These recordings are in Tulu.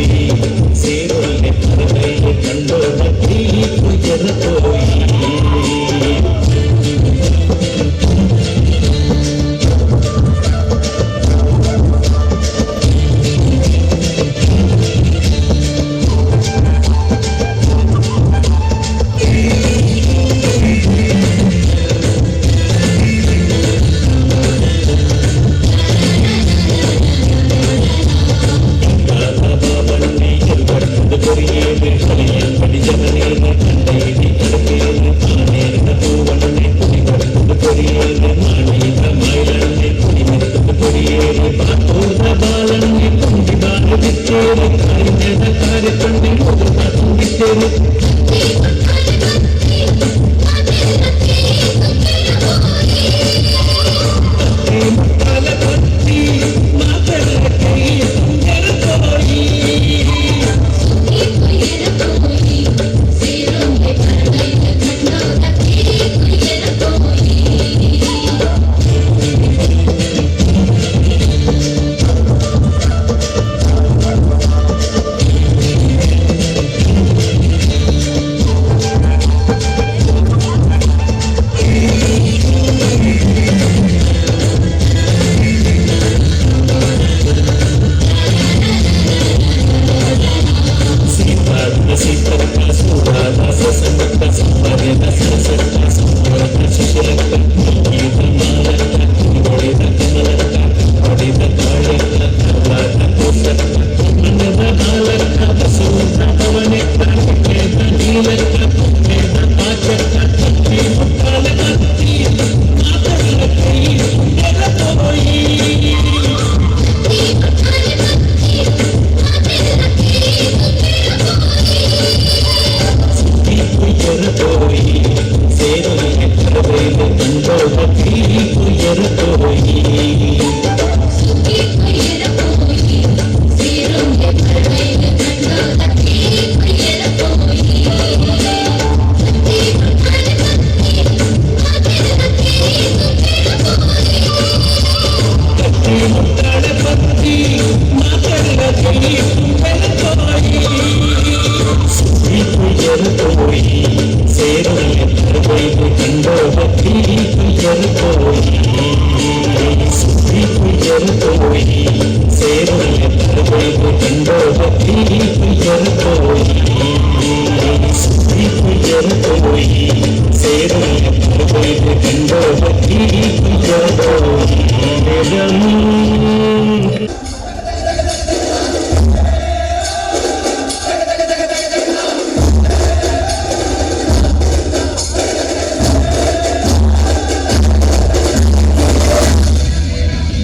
പോയി സേരുള്ള പരമയിൽ കണ്ടോട തീ പോയി.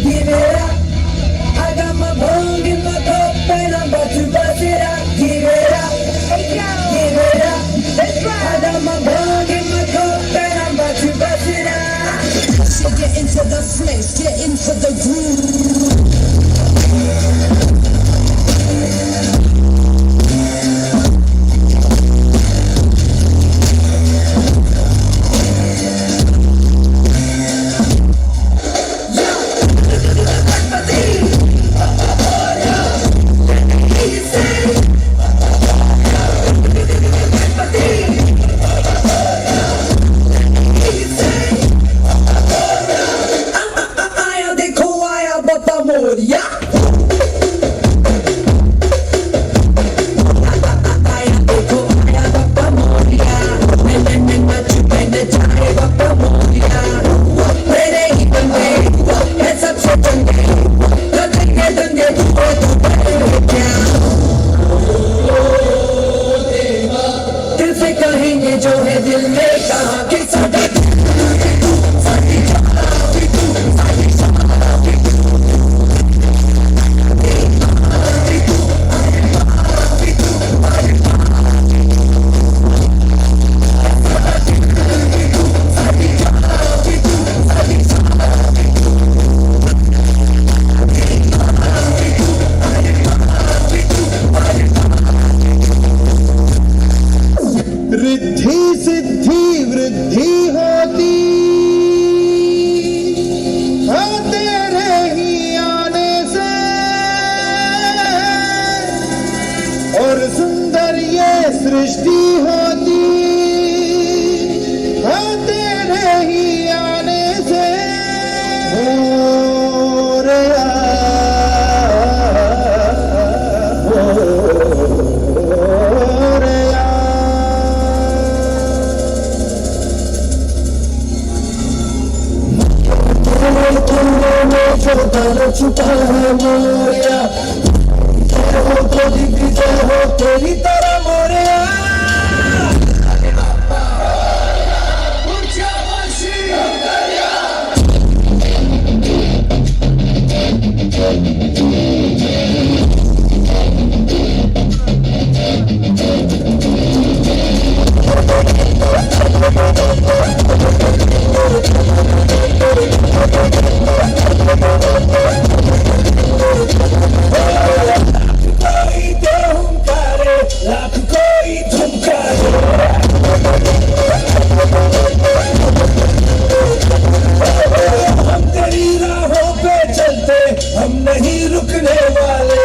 Give it up. I got my bong in my cup and I'm about to bust it out. Give it up. Give it up. I got my bong सृष्टि होती है तेरे ही आने से। मोरया मोरया। जो दर छुपा है मोरया, हो तो दिग्विजय हो तेरी तरह मोरया। कोई तो हुंकारे, लाख कोई धुमकारे। हम तेरी राहों पे चलते, हम नहीं रुकने वाले।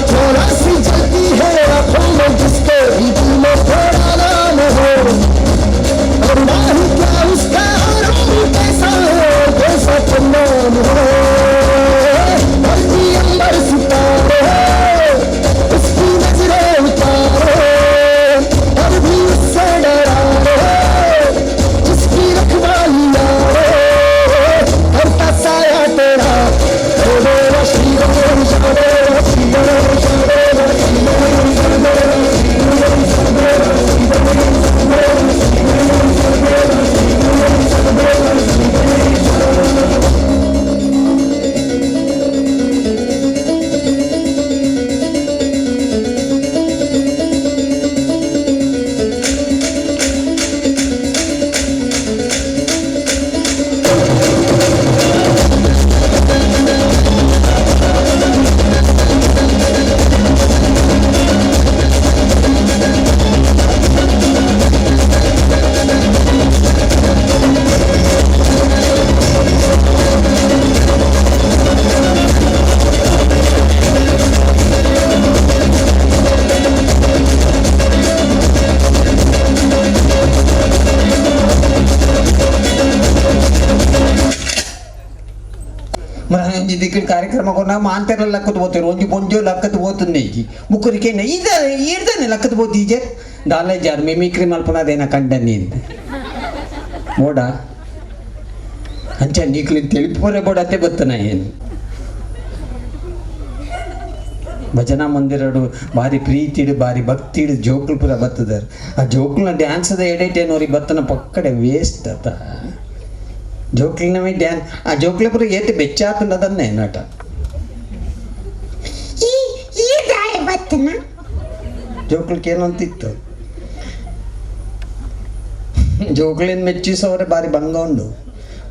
चौरासी जलती है आंखों में जिसके भी दिल में थोड़ा नाम हो, और ना ही क्या उसका रंग कैसा हो, कैसा तो नाम हो। धरती अंबर सितारे उसकी नजरें उतारे, और भी उससे डरा जिसकी रखवाली यारे, करता साया तेरा। श्री गणेश श्री गणेश श्री गणेश ದಿಕ್ಕಿನ ಕಾರ್ಯಕ್ರಮ ಕೊನಾಗ ಮಾಂತೆಲ್ಲ ಲಕ್ಕತ್ ಹೋಗ್ತೀರಿ, ಒಂಜಿ ಬೊಂಜೋ ಲಕ್ಕತ್ ಹೋತುಂದೆ ಇಜ್ಜಿ ಮುಕ್ಕರಿಗೆ ಈದ ಈಡ್ದಾನೆ ಲಕ್ಕತ್ ಬೋತಿ ಈಜೆ ದಾಲ ಜಾರ್ ಮಿಮಿಕ್ರಿ ಮಲ್ಪನದೇನ ಕಂಡನಿ ಬೋಡ ಅಂಚ ನೀಕ್ಲಿನ್ ತಿಳಿಪೋರೆ ಬೋಡತ್ತೆ ಬತ್ತನ ಏನು ಭಜನಾ ಮಂದಿರಡು ಭಾರಿ ಪ್ರೀತಿಡು ಭಾರಿ ಭಕ್ತಿಡು ಜೋಕ್ಲು ಪೂರ ಬತ್ತದಾರ. ಆ ಜೋಕ್ಲನ ಡ್ಯಾನ್ಸದ ಎಡೇಟ್ ಏನೋರಿ ಬತ್ತನ ಪಕ್ಕಡೆ ವೇಸ್ಟ್ ಅತ. ಜೋಕ್ಲಿನ ಡ್ಯಾನ್ಸ್ ಆ ಜೋಕ್ಲೆ ಪೂರ ಏತ್ ಬೆಚ್ಚಾತುಂಡದನ್ನೇ ನಾಟ ಈ ಈ ದಾಯಿ ಬತ್ತನ ಜೋಕ್ಲಿಗೆ ಏನಂತಿತ್ತು ಜೋಕ್ಲಿನ ಮೆಚ್ಚಿಸೋರೆ ಬಾರಿ ಭಂಗ ಉಂಡು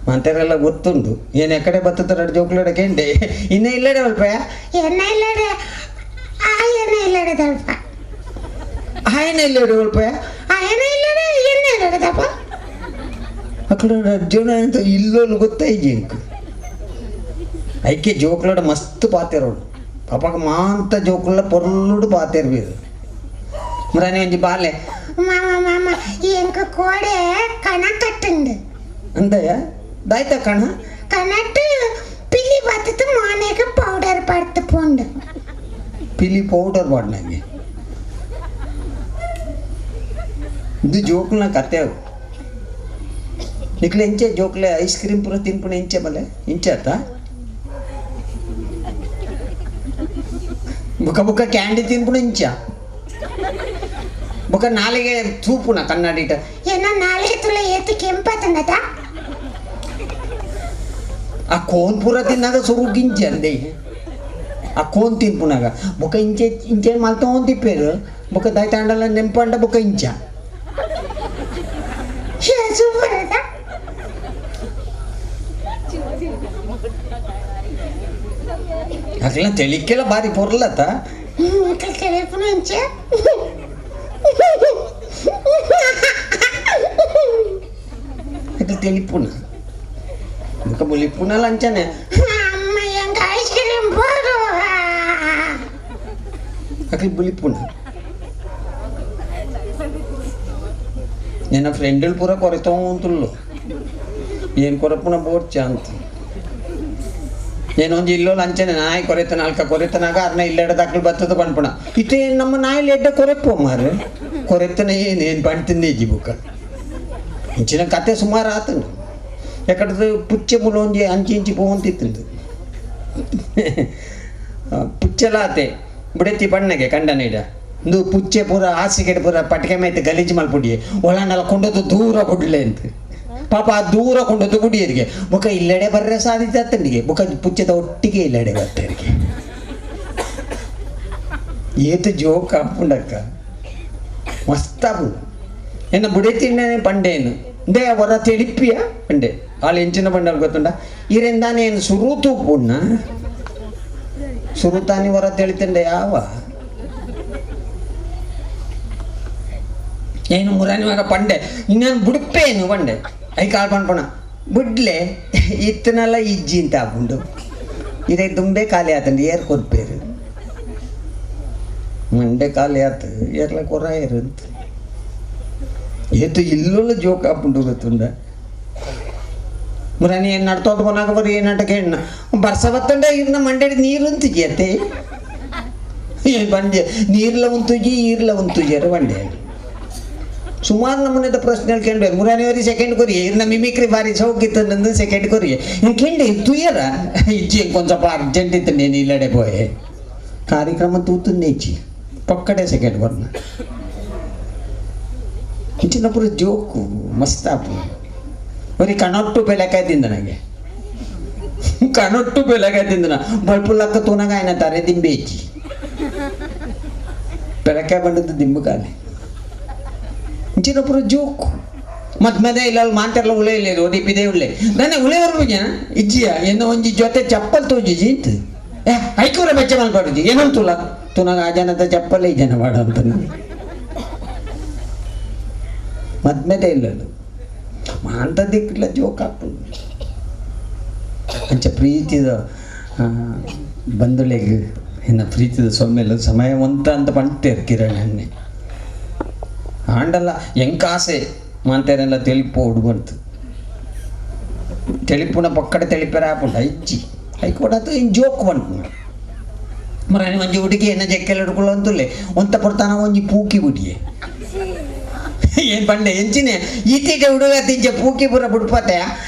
ಮಂತೆರೆಲ್ಲ ಗೊತ್ತುಂಡು ಏನು ಎಕಡೆ ಬತ್ತುತ್ತಾರೆ ಜೋಕ್ಲಡ ಕೇಂಡೆ ಇನ್ನೇ ಇಲ್ಲಡೆ ಅಲ್ಪ ಎನ್ನ ಇಲ್ಲಡೆ ಆ ಎನ್ನ ಇಲ್ಲಡೆ ದಲ್ಪ ಆಯನ ಇಲ್ಲಡೆ ಅಲ್ಪ ಆ ಎನ್ನ ಇಲ್ಲಡೆ ಎನ್ನ ಇಲ್ಲಡೆ ದಪ್ಪ ಅక్కడ ಜೀವನ ಅಂತ ಇಲ್ಲೋಲು ಗೊತ್ತಾಯ್ಜಿ ಇಂಕ್ ಐಕೆ ಜೋಕ್ಲಡ ಮಸ್ತ್ ಪಾತೆರೋಡು ಅಪ್ಪಾಗ ಮಾಂತ ಜೋಕುಲ ಪೊರ್ಲುಡು ಪಾತೆರ್ಬೀರು ಮುರಾನಿ ಒಂಜಿ ಬಾಲೆ ಮಾಮ ಮಾಮ ಎಂಕ ಕೋಡೆ ಕಣ ಕಟ್ಟುಂಡು ಅಂದಯ್ಯ ದಾಯ್ತ ಕಣ ಕಣಟ್ಟು ಪಿಲಿ ಬತ್ತತು ಮಾನೆಗೆ ಪೌಡರ್ ಪಡ್ತು ಪೋಂಡು ಪಿಲಿ ಪೌಡರ್ ಬಾಡ್ನಂಗೆ ಇದು ಜೋಕುಲ್ನ ಕತೆ ಅವು ನಿಕ್ಲೆ ಎಂಚೆ ಜೋಕ್ಲೆ ಐಸ್ ಕ್ರೀಮ್ ಪೂರ ತಿನ್ಪುಣ ಎಂಚೆ ಬಲೆ ಇಂಚೆ ಆತ ಬುಕ್ಕ ಬುಕ್ಕ ಕ್ಯಾಂಡಿ ತಿನ್ಪುಣ ಇಂಚ ಬುಕ್ಕ ನಾಲಿಗೆ ತೂಪುಣ ಕನ್ನಡಿಟ ಏನ ನಾಲಿಗೆ ತುಳ ಏತು ಕೆಂಪತಂಡತ ಆ ಕೋನ್ ಪೂರ ತಿನ್ನಾಗ ಸುರು ಗಿಂಚೆ ಅಂದೆ ಆ ಕೋನ್ ತಿನ್ಪುನಾಗ ಬುಕ್ಕ ಇಂಚೆ ಇಂಚೆ ಮಲ್ತೋನ್ ತಿಪ್ಪೇರು ಬುಕ್ಕ ದಾಯ್ತಾಂಡಲ ನೆಂಪಂಡ ಬುಕ್ಕ ಇಂಚ ಸೂಪರ್ ಅದ ಅಕ್ಲ ತೆಳಿಕ್ಕೆಲ್ಲ ಬಾರಿ ಪೊರ್ಲತ್ತ ಕೆಳಪುನ ಇಂಚೆ ಅಕ್ಲ ತೆಳಿಪುಣ ಬುಕ್ಕ ಬುಲಿಪುಣಲ ಅಂಚನೆ ಅಮ್ಮ ಎಂಗ ಐಸ್ ಕ್ರೀಮ್ ಬೋಡು ಅಕ್ಲ ಬುಲಿಪುಣ ನಿನ್ನ ಫ್ರೆಂಡ್ಗಳು ಪೂರ ಕೊರೆತೋಂತುಲ್ಲು ಏನು ಕೊರಪುಣ ಬೋರ್ಚ ಅಂತ నేనొంజి ఇల్లు లంచನೆ ನಾಯಿ ಕೊರೆತ ನಾಲ್ಕ ಕೊರೆತನಾಗ ಅರ್ನ ಇಲ್ಲೆಡ ದಾಖಲು ಬತ್ತದ ಪನ್ಪುಣ ಇತ್ತೆ ನಮ್ಮ ನಾಯಿ ಎಡ್ಡ ಕೊರೆಪ್ಪು ಮಾರು ಕೊರೆತನ ಏನು ಏನು ಪಂಡ್ತಿಂದೆ ಇಜ್ಜಿ ಬುಕ್ಕ ಇಂಚಿನ ಕತೆ ಸುಮಾರು ಆತನು ಯಾಕಂದ್ರೆ ಪುಚ್ಚೆ ಮುಲೊಂಜಿ ಅಂಚಿ ಇಂಚಿ ಪೋಂತಿತ್ತು ಪುಚ್ಚೆಲ ಆತೆ ಬುಡೆತಿ ಬಣ್ಣಗೆ ಕಂಡನೀಡ ಇಂದು ಪುಚ್ಚೆ ಪೂರ ಹಾಸಿಗೆ ಪೂರ ಪಟಿಕೆ ಮೈತೆ ಗಲೀಜು ಮಲ್ಪುಡಿ ಒಳಂಡಲ ಕೊಂಡದ್ದು ದೂರ ಕೊಡ್ಲೆ ಅಂತ ಪಾಪ ಆ ದೂರ ಕೊಂಡದ್ದು ಗುಡಿಯರಿಗೆ ಬುಕ್ಕ ಇಲ್ಲೆಡೆ ಬರ್ರೆ ಸಾಧ್ಯತೆ ಆತನಿಗೆ ಬುಕ್ಕ ಪುಚ್ಚೆದ ಒಟ್ಟಿಗೆ ಇಲ್ಲೆಡೆ ಬರ್ತಾರಿಗೆ ಏತು ಜೋಕ್ ಅಪ್ಪುಂಡಕ್ಕ ಮಸ್ತಾಪು ಎನ್ನ ಬುಡೆತಿಂಡನೆ ಪಂಡೇನು they ಹೊರ ತೆಳಿಪಿಯ ಪಂಡೆ ಆಳು ಎಂಚಿನ ಬಂಡಲ್ ಗೊತ್ತುಂಡ ಇರೆಂದಾನೇನು ಸುರು ತೂಪುಣ್ಣ ಸುರುತಾನಿ ಹೊರ ತಿಳಿತಂಡೆ ಯಾವ ಏನು ಮುರಾನಿ ಮಗ ಪಂಡೆ ಇನ್ನೇನು ಬುಡ್ಪೇನು ಪಂಡೆ I ಕಾಲು ಪಣ್ಪಣ ಬುಡ್ಲೆ ಇತ್ತನಲ್ಲ ಇಜ್ಜಿ ಅಂತ ಆಪುಂಡು ಇದೇ ದುಂಬೆ ಖಾಲಿ ಆತಂಡು ಏರ್ ಕೊರ್ಪೇರು ಮಂಡೆ ಖಾಲಿ ಆತು ಏರ್ಲ ಕೊರಾಯರು ಅಂತ ಏತು ಇಲ್ಲೊಳ್ಳು ಜೋಕ್ ಆಪುಂಡು ಗೊತ್ತುಂಡ ಮುರಾನಿ ಏನು ನಡ್ತೋದು ಕೊನಾಗ ಬರೀ ಏನು ಕೇಳಣ ಬರ್ಸ ಬತ್ತಂಡ ಇರ್ನ ಮಂಡೆ ನೀರು ಅಂತಿಜಿ ಏನು ಬಂಡೆ ನೀರ್ಲ ಉಂತುಜಿ ಈರ್ಲ ಉಂತುಜಿಯರು ಬಂಡೆ ಸುಮಾರು ನಮೂನೆದ ಪ್ರಶ್ನೆ ಕೇಂದ್ರ ಮುರಾನಿವರಿ ಸೆಕೆಂಡ್ ಕೊರಿ ಇರ್ನ ಮಿಮಿಕ್ರಿ ಬಾರಿ ಸೌಕಿತ್ತು ನಂದು ಸೆಕೆಂಡ್ ಕೊರಿ ಇನ್ನು ಕೇಂದ್ರ ತುಯ್ಯರ ಇಜ್ಜಿ ಕೊಂಚ ಸ್ವಲ್ಪ ಅರ್ಜೆಂಟ್ ಇತ್ತು నేను ಇಲ್ಲಡೆ ಪೋಯೆ ಕಾರ್ಯಕ್ರಮ ತೂತುಂದೆ ಇಜ್ಜಿ ಪಕ್ಕಡೆ ಸೆಕೆಂಡ್ ಕೊರ್ನ ಇಂಚಿನಪುರ ಜೋಕು ಮಸ್ತಾಪು ಬರೀ ಕಣೊಟ್ಟು ಬೆಳಕಾಯ್ ತಿಂದ ನನಗೆ ಕಣೊಟ್ಟು ಬೆಳಕಾಯ್ ತಿಂದನ ಬಲ್ಪುಲಕ್ಕ ತೂನಗ ఆయన ತರೆ ದಿಂಬೆ ಇಜ್ಜಿ ಬೆಳಕಾಯ್ ಬಂಡದ್ದು ದಿಂಬು ಕಾಲೆ ಇಂಚಿನಪುರ ಜೋಕು ಮತ್ತು ಮದೆ ಇಲ್ಲ ಅಲ್ಲಿ ಮಾಂತೆಲ್ಲ ಉಳೆ ಇಲ್ಲ ಓಡಿಪಿದೆ ಉಳ್ಳೆ ನನ್ನ ಉಳೆ ಬರ್ಬೋಜನ ಇಜ್ಜಿಯ ಏನೋ ಒಂಜಿ ಜೊತೆ ಚಪ್ಪಲ್ ತೋಜಿಜಿ ಇಂತ ಏ ಐಕೂರ ಬೆಚ್ಚ ಮಲ್ಪಾಡುಜಿ ಏನಂತುಲ್ಲ ತುನಾಗ ಆ ಜನದ ಚಪ್ಪಲೇ ಈ ಜನ ಬಾಡ ಅಂತ ಮದ್ಮೆದೆ ಇಲ್ಲ ಮಾಂತ ದಿಕ್ಕಿಲ್ಲ ಜೋಕ್ ಹಾಕ್ಬೋದು ಅಂಚ ಪ್ರೀತಿದ ಬಂಧುಲೆಗ್ ಇನ್ನು ಪ್ರೀತಿದ ಸೊಮ್ಮೆಲ್ಲ ಸಮಯವಂತ ಅಂತ ಪಂಟೇರು ಕಿರಣ್ ಅಣ್ಣೆ ಆಂಡಲ್ಲ ಎಂಕಾಸೆ ಮಾಂತೇರೆಲ್ಲ ತೆಲಿಪು ಹುಡುಗಂತು ತೆಲಿಪುನ ಪಕ್ಕಡೆ ತೆಲಿಪೆರ ಆಪುಂಡ ಇಜ್ಜಿ ಐಕೊಡತು ಇನ್ ಜೋಕ್ ಬಂತು ಮರಾನಿ ಒಂಜಿ ಹುಡುಗಿ ಏನ ಜಕ್ಕೆಲ್ಲ ಹಿಡ್ಕೊಳ್ಳೋ ಅಂತುಲ್ಲೆ ಒಂತ ಪೊರ್ತಾನ ಒಂಜಿ ಪೂಕಿ ಬಿಡಿಯೆ ಏನು ಬಂಡೆ ಎಂಚಿನೆ ಈತೀಟ ಹುಡುಗ ತಿಂಚ ಪೂಕಿ ಪೂರ ಬುಡ್ಪತೆ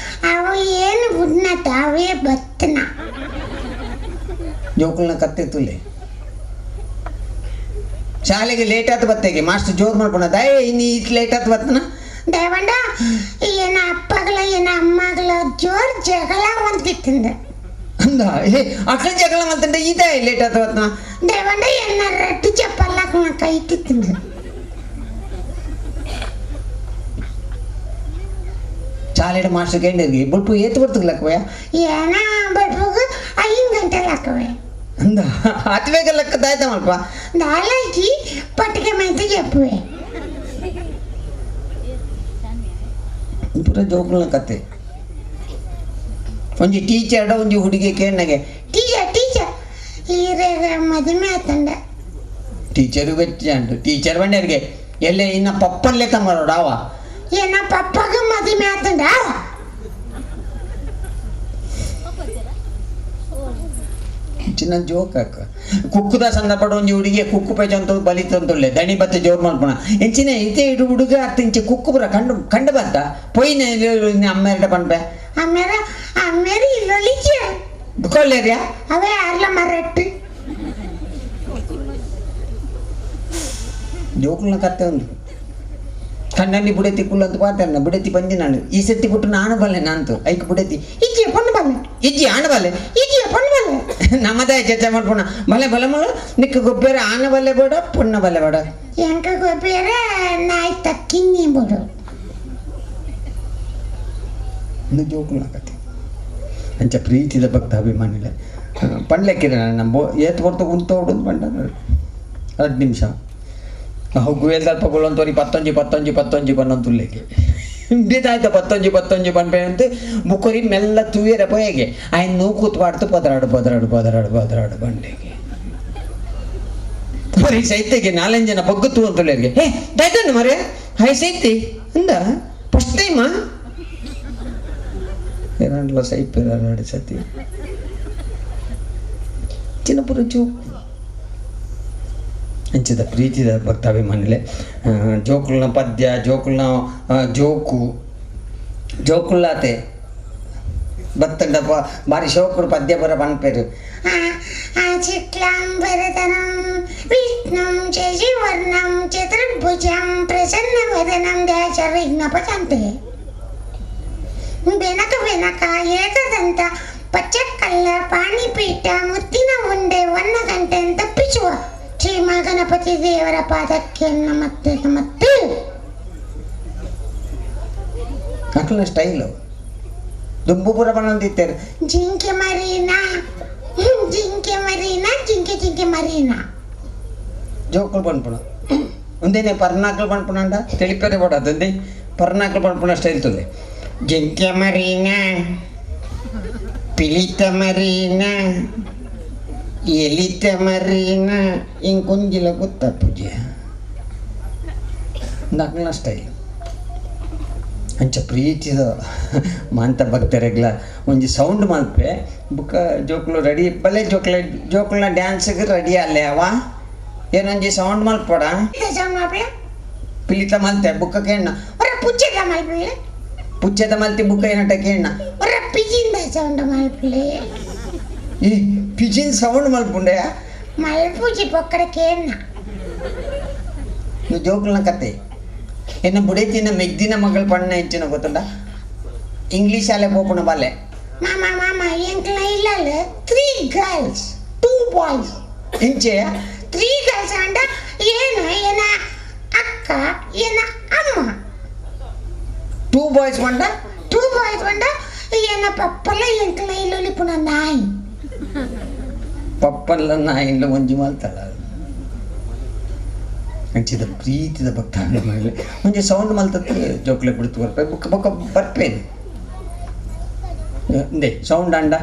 ಅವು ಏನು ಬುಡ್ನತ ಅವೇ ಬತ್ತನ ಜೋಕುಲ್ನ ಕತ್ತೆ ತುಲೆ ಶಾಲೆಗೆ ಲೇಟ್ ಆತು ಬತ್ತೆಗೆ ಮಾಸ್ಟರ್ ಜೋರು ಮಾಡ್ಕೊಂಡ ದಯ ಇನ್ನು ಈಟ್ ಲೇಟ್ ಆತು ಬತ್ತನ ದೇವಂಡ ಏನ ಅಪ್ಪಗಳ ಏನ ಅಮ್ಮಗಳ ಜೋರ್ ಜಗಳ ಒಂದಿತ್ತಿಂದ. ಅಂದ ಏ ಅಕ್ಕನ ಜಗಳ ಮಲ್ತಂಡ ಇದೇ ಲೇಟ್ ಆತವತ್ನ. ದೇವಂಡ ಎನ್ನ ರೆಡ್ಡಿ ಚಪ್ಪಲ್ಲ ಕೈತಿತ್ತಿಂದ. ಚಾಲೆಡ್ ಮಾಸ್ಟರ್ ಕೇಂದ್ರಿಗೆ ಬೊಲ್ಪು ಏತು ಬರ್ತಗ್ಲಕ್ಕವಯ್ಯ? ಏನ ಬಡ್ಬುಗು 5 ಗಂಟೆ ಲಾಕವೆ. ಅಂದ ಅತಿ ಬೇಗ ಲೆಕ್ಕದಾಯ್ತ ಮಲ್ಪ. ನಾಲಕ್ಕಿ ಪಟ್ಟಿಗೆ ಮೈತೆ చెప్పುವೆ. ಪೂರ ಜೋಕುಲ್ನ ಕತೆ. ಒಂಜಿ ಟೀಚರ್ಡ ಒಂಜಿ ಹುಡುಗಿ ಕೇಣ್ಣಗೆ ಟೀಚರ್ ಟೀಚರ್ ಈರೇಗ ಮದುವೆ ಆತಂಡ. ಟೀಚರು ಬೆಚ್ಚ ಟೀಚರ್ ಬಂಡೇರಿಗೆ ಎಲ್ಲೇ ಇನ್ನ ಪಪ್ಪನ್ಲೆ ತಮ್ಮರೋಡಾವ. ಏನ ಪಪ್ಪಗ ಮದುವೆ ಆತಂಡ. ಚಿನ್ನ ಜೋಕ್ ಹಾಕ ಕುಕ್ಕುದ ಸಂದರ್ಭ ಒಂಜಿ ಹುಡುಗಿ ಕುಕ್ಕು ಪೇಚಂತ ಬಲಿತಂತುಳ್ಳೆ ದಣಿ ಬತ್ತೆ ಜೋರು ಮಲ್ಪಣ ಎಂಚಿನ ಇತ್ತೆ ಇಡು ಹುಡುಗ ಅತ್ತ ಇಂಚೆ ಕುಕ್ಕು ಪುರ ಕಂಡು ಕಂಡು ಬಂತ ಪೊಯ್ನ ಅಮ್ಮೇರಡ ಪನ್ಪೆ. ಅಮ್ಮೇರ ಅಮ್ಮೇರ ಇಲ್ಲೊಲಿಚೆ ಬುಕ್ಕೊಳ್ಳೇರಿಯಾ ಅವೇ ಅರ್ಲ ಮರಟ್ಟು. ಜೋಕುಲ್ನ ಕತ್ತೆ ಒಂದು ಕಣ್ಣಲ್ಲಿ ಬುಡತಿ ಕುಲ್ಲಂತ ಪಾತಾರನ ಬುಡತಿ ಬಂದಿ ನಾನು ಈ ಸತಿ ಬಿಟ್ಟು ನಾನು ಬಲ್ಲೆ ನಾನ್ತು ಐಕ್ ಬುಡತಿ ಇಜ್ಜಿ ಪೊಣ್ಣು ಬಲ್ಲೆ ಇಜ್ಜಿ ಆಣ ಬಲ್ಲೆ ಇಜ್ಜಿ ಪೊಣ್ಣು ಬಲ್ಲೆ ನಮ್ಮದೇ ಚರ್ಚೆ ಮಾಡ್ಪೋಣ ಬಲೆ ಬಲೆ ಮಳು ನಿಕ್ಕ ಗೊಬ್ಬರ ಆನ ಬಲ್ಲೆ ಬೇಡ ಪೊಣ್ಣ ಬಲ್ಲೆ ಬೇಡ. ಎಂಕ ಗೊಬ್ಬರ ನಾಯಿ ತಕ್ಕಿನ್ನಿ ಬಿಡು. ಜೋಕುಲ್ನ ಕತೆ ಅಂಚ ಪ್ರೀತಿದ ಭಕ್ತ ಅಭಿಮಾನಿಲೆ ಪಂಡ್ಲೆಕ್ಕಿರ ನಮ್ಮ ಏತ್ ಹೊರ್ತು ಉಂತೋಡು ಪಂಡ 2 ನಿಮಿಷ ಹುಗ್ಗುವೇಲ್ ತಲ್ಪಗೊಳ್ಳಂತೋರಿ ಪತ್ತೊಂಜಿ ಪತ್ತೊಂಜಿ ಪತ್ತೊಂಜಿ ಬನ್ನಂತುಲ್ಲೆಗೆ ಇಂಡಿದಾಯ್ತ ಪತ್ತೊಂಜಿ ಪತ್ತೊಂಜಿ ಪನ್ಪೆ ಅಂತ ಬುಕ್ಕೊರಿ ಮೆಲ್ಲ ತೂಯರ ಪೋಯಗೆ ಆಯ್ನ ನೂಕೂತ್ ಪಾಡ್ತು ಪದರಾಡು ಪದರಾಡು ಪದರಾಡು ಪದರಾಡು ಬಂಡೆಗೆ ಬರೀ ಸೈತೆಗೆ 4 ಜನ ಬಗ್ಗು ತೂ ಅಂತುಲ್ಲೆಗೆ ಹೇ ದಾಯ್ತಂದು ಮರೆ ಹಾಯ್ ಸೈತಿ ಅಂದ ಫಸ್ಟ್ ಟೈಮಾ ಏನಾಡ್ಲ ಸೈಪ್ ಎರಡು ಸತಿ ಚಿನ್ನಪುರ ಚೂಕು ಅಂಚಿದ ಪ್ರೀತಿದ ಭಕ್ತಾಭಿಮಾನಿಲೆ ಜೋಕುಲ್ನ ಪದ್ಯ ಜೋಕುಲ್ನ ಜೋಕು ಜೋಕುಲ್ಲಾತೆ ಬತ್ತಂಡ ಬಾರಿ ಶೋಕುಡು ಪದ್ಯ ಬರ ಪನ್ಪೇರು. ಚಿಕ್ಲಾಂಬರಧನಂ ವಿಷ್ಣುಂ ಶಶಿವರ್ಣಂ ಚತುರ್ಭುಜಂ ಪ್ರಸನ್ನವದನಂ ದಾಶವಿಘ್ನಪಶಾಂತೆ. ಬೆನಕ ಬೆನಕ ಏಕದಂತ ಪಚ್ಚಕಲ್ಲ ಪಾಣಿಪೀಠ ಮುತ್ತಿನ ಉಂಡೆ 1 ಗಂಟೆ ತಪ್ಪಿಸುವ ಶ್ರೀ ಮಹಾಗಣಪತಿ ದೇವರ ಪಾದಕ್ಕೆ ನಮತ್ತೆ ನಮತ್ತೆ. ಅಕ್ಲ ಸ್ಟೈಲು ದುಂಬು ಪೂರ ಬಣ್ಣಂತಿತ್ತಾರೆ. ಜಿಂಕೆ ಮರೀನಾ ಜಿಂಕೆ ಮರೀನಾ ಜಿಂಕೆ ಜಿಂಕೆ ಮರೀನಾ ಜೋಕುಲು ಪನ್ಪುಣ ಒಂದೇನೆ ಪರ್ನಾಕಲು ಪನ್ಪುಣಂಡ ತಿಳಿಪೇರೆ ಬೋಡಾದಂದೆ ಪರ್ನಾಕಲು ಪನ್ಪುಣ ಸ್ಟೈಲ್ ತುಲೆ ಜಿಂಕೆ ಮರೀನಾ ಪಿಲಿತ ಮರೀನಾ ಎಲಿತ ಮರೀನಾ ಇಂಕೊಂಜಿಲ ಗೊತ್ತ ಪೂಜೆ ನಗ್ನ ಸ್ಟೈಲ್ ಅಂಚ ಪ್ರೀತಿದ ಮಾಂತ ಭಕ್ತರೆಗ್ಲ ಒಂಜಿ ಸೌಂಡ್ ಮಲ್ಪೆ ಬುಕ್ಕ ಜೋಕುಲು ರೆಡಿ ಬಲೆ ಜೋಕುಲ ಜೋಕುಲ್ನ ಡ್ಯಾನ್ಸ್ಗೆ ರೆಡಿ ಅಲ್ಲೇ ಅವ ಏನೊಂಜಿ ಸೌಂಡ್ ಮಲ್ಪಡ ಪಿಲಿತ ಮಲ್ತೆ ಬುಕ್ಕ ಕೇಣ್ಣ ಪುಚ್ಚದ ಮಲ್ಪಲೆ ಪುಚ್ಚದ ಮಲ್ತಿ ಬುಕ್ಕ ಏನಟ ಕೇಣ್ಣ ಪಿಜಿಂದ ಸೌಂಡ್ ಮಲ್ಪಲೆ ಈ ಪಿಜಿನ್ ಸೌಂಡ್ ಮಲ್ಪುಂಡೆ ಮಲ್ಪುಜಿ ಪೊಕ್ಕಡ ಕೇಣ್ಣ ನೀವು ಜೋಕುಲ್ನ ಕತೆ ಎನ್ನ ಬುಡೇತಿನ ಮೆಗ್ದಿನ ಮಗಳು ಪಣ್ಣ ಹೆಚ್ಚಿನ ಗೊತ್ತುಂಡ ಇಂಗ್ಲೀಷ್ ಅಲ್ಲೇ ಪೋಪುಣ ಬಾಲೆ ಮಾಮ ಮಾಮ ಎಂಕ್ಲ ಇಲ್ಲಲ್ಲ 3 ಗರ್ಲ್ಸ್ 2 ಬಾಯ್ಸ್ ಇಂಚೆ 3 ಗರ್ಲ್ಸ್ ಅಂಡ ಏನು ಏನ ಅಕ್ಕ ಏನ ಅಮ್ಮ 2 ಬಾಯ್ಸ್ ಪಂಡ 2 ಬಾಯ್ಸ್ ಪಂಡ ಏನ ಪಪ್ಪಲ ಎಂಕ್ಲ ಇಲ್ಲೊಲಿ ಪುಣ ನಾಯಿ ಪಪ್ಪಲ್ಲ ನಾಯಿಲ್ಲ ಒಂಜಿ ಮಲ್ತಲ್ಲ ಅಂಚಿದ ಪ್ರೀತಿದ ಭಕ್ತ ಮೇಲೆ ಒಂಜಿ ಸೌಂಡ್ ಮಲ್ತತ್ತು ಜೋಕ್ಲೆ ಬಿಡ್ತು ಬರ್ಪೆ ಬುಕ್ಕ ಬೊಕ್ಕ ಬರ್ಪೇನು ಇಂದೆ ಸೌಂಡ್ ಅಂಡ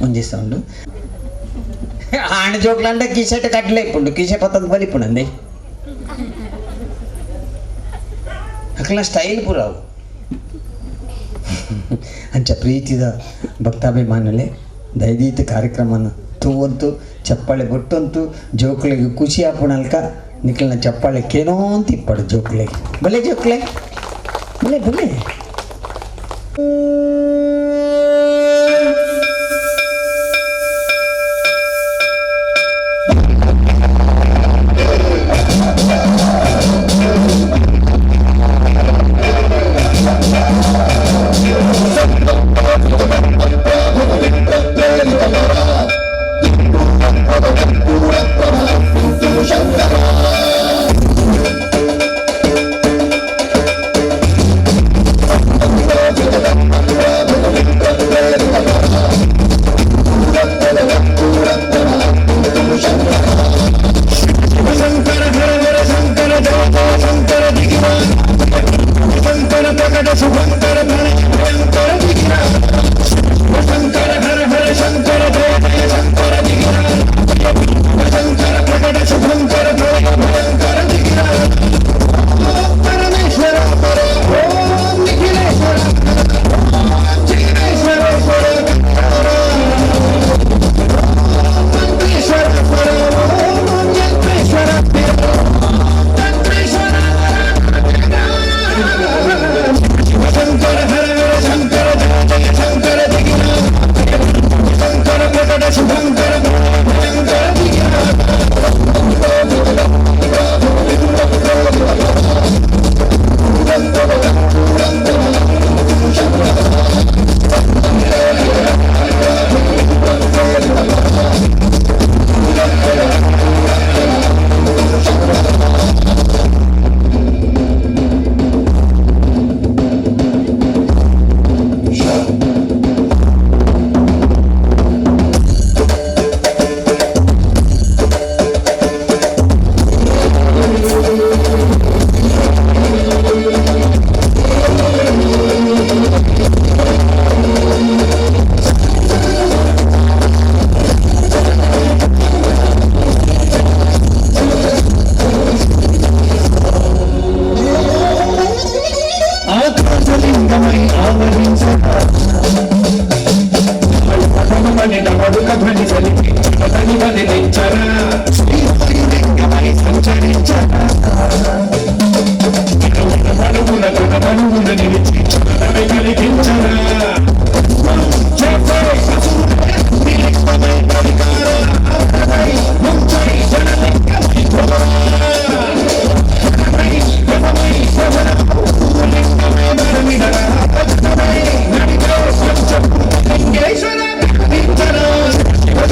ಒಂಜಿ ಸೌಂಡು ಆಣ ಜೋಕ್ಲಂಡ ಕಿಸೆಟ್ ಕಡ್ಲೆ ಇಪ್ಪುಂಡು ಕಿಸೆ ಪತ್ತಂದು ಬಲಿಪುಂಡು ಅಕ್ಲ ಸ್ಟೈಲ್ ಪೂರ ಅವು. ಅಂಚ ಪ್ರೀತಿದ ಭಕ್ತಾಭಿಮಾನುಲೆ ದಯದೀತ ಕಾರ್ಯಕ್ರಮನ ತೂವಂತು ಚಪ್ಪಾಳೆ ಬೊಟ್ಟಂತು ಜೋಕ್ಲೆಗೆ ಖುಷಿ ಆಪುಣಲ್ಕ ನಿಕ್ಲನ ಚಪ್ಪಾಳೆ ಕೇನೋ ಅಂತ ಇಪ್ಪಡು ಜೋಕ್ಲೆಗೆ. ಬಲೆ ಜೋಕ್ಲೆ ಬಲೆ ಬಲೆ.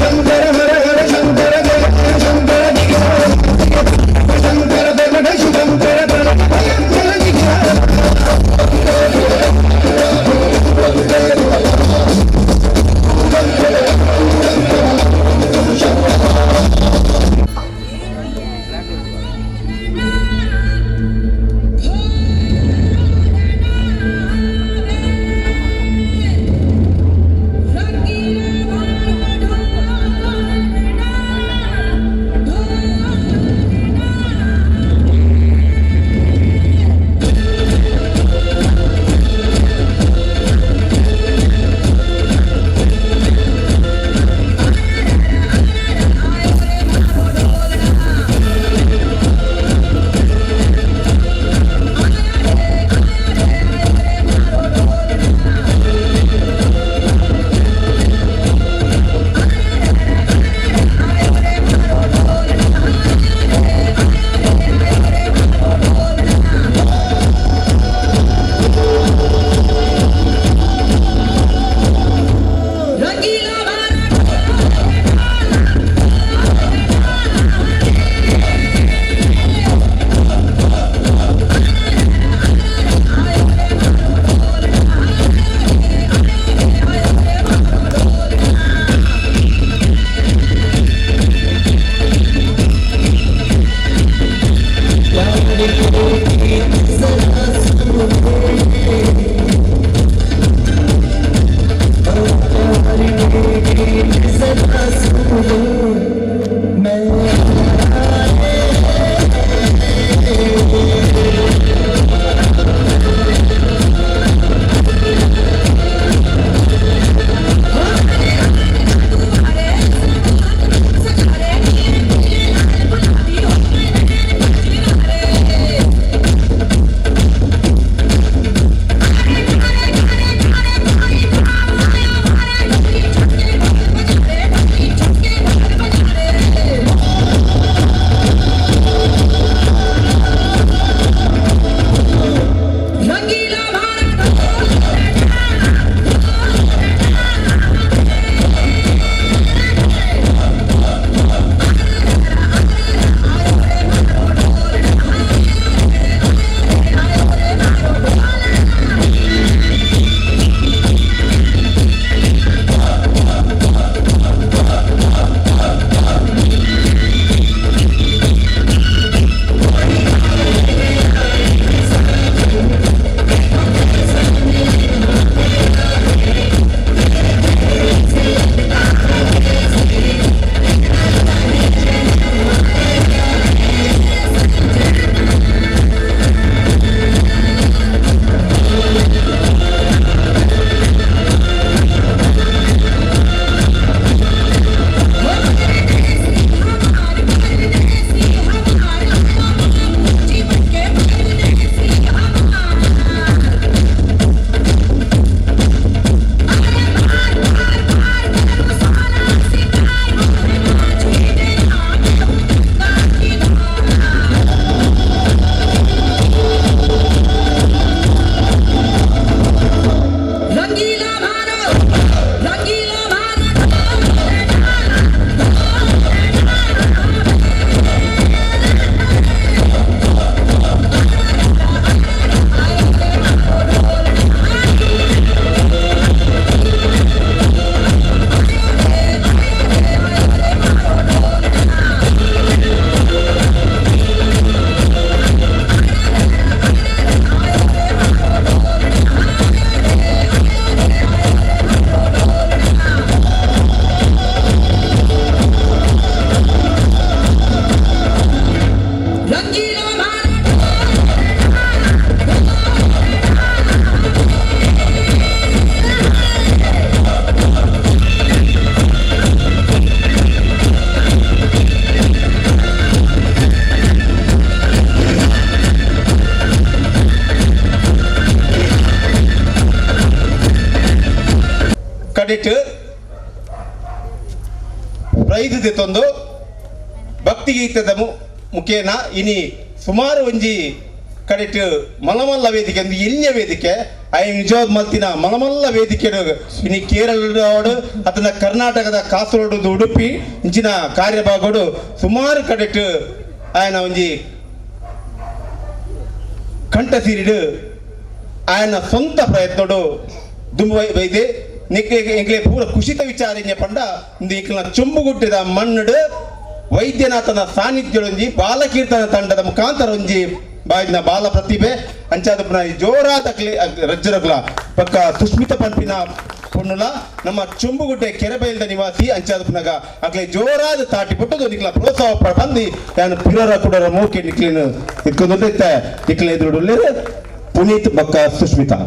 Shankara Hara Hara Shankara. ಕಡೆಟ್ ಪ್ರೈಜ್ ದೆತ್ತೊಂದು ಭಕ್ತಿಗೀತದ ಮುಖೇನ ಇನಿ ಸುಮಾರು ಒಂಜಿ ಕಡೆಟ್ ಮಲಮಲ್ಲ ವೇದಿಕೆ ಒಂದು ಎಲ್ಯ ವೇದಿಕೆ I ನಿಜವಾದ ಮಲ್ತಿನ ಮಲಮಲ್ಲ ವೇದಿಕೆ ಇನಿ ಕೇರಳದೋಡು ಅದನ್ನ ಕರ್ನಾಟಕದ ಕಾಸರಗೋಡು ಉಡುಪಿ ಇಂಚಿನ ಕಾರ್ಯಭಾಗೋಡು ಸುಮಾರು ಕಡೆಟ್ ಆಯನ ಒಂಜಿ ಕಂಠ ಸೀರಿಡು ಆಯನ ಸ್ವಂತ ಪ್ರಯತ್ನೋಡು ದುಂಬು ಬೈದೆ ನಿಕ್ಲೆ ಎಂಕ್ಲೆ ಪೂರ ಕುಶಿತ ವಿಚಾರ ಇಂಜ ಪಂಡ ಇಂದು ಎಂಕ್ಲೆನ ಚೊಂಬುಗುಟ್ಟಿದ ಮಣ್ಣುಡು ವೈದ್ಯನಾಥನ ಸಾನ್ನಿಧ್ಯೊಂಜಿ ಬಾಲಕೀರ್ತನ ತಂಡದ ಮುಖಾಂತರ ಒಂಜಿ ಬಾಯಿನ ಬಾಲ ಪ್ರತಿಭೆ ಅಂಚಾದ ಪುನಃ ಈ ಜೋರಾದ ರಜ್ಜರಗ್ಲ ಪಕ್ಕ ಸುಸ್ಮಿತ ಪಂಪಿನ ಪೊಣ್ಣುಲ ನಮ್ಮ ಚೊಂಬುಗುಡ್ಡೆ ಕೆರೆಬೈಲ್ದ ನಿವಾಸಿ ಅಂಚಾದ ಪುನಗ ಅಕ್ಲೆ ಜೋರಾದ ತಾಟಿ ಪುಟ್ಟದು ನಿಕ್ಲ ಪ್ರೋತ್ಸಾಹ ಬಂದು ಯಾನು ಪಿರರ ಕುಡರ ಮೋಕೆ ನಿಕ್ಲಿನ ಇತ್ಕೊಂಡು ನಿಕ್ಲ ಎದುರುಡುಲ್ಲೇರು ಪುನೀತ್ ಬಕ್ಕ ಸುಸ್ಮಿತಾ.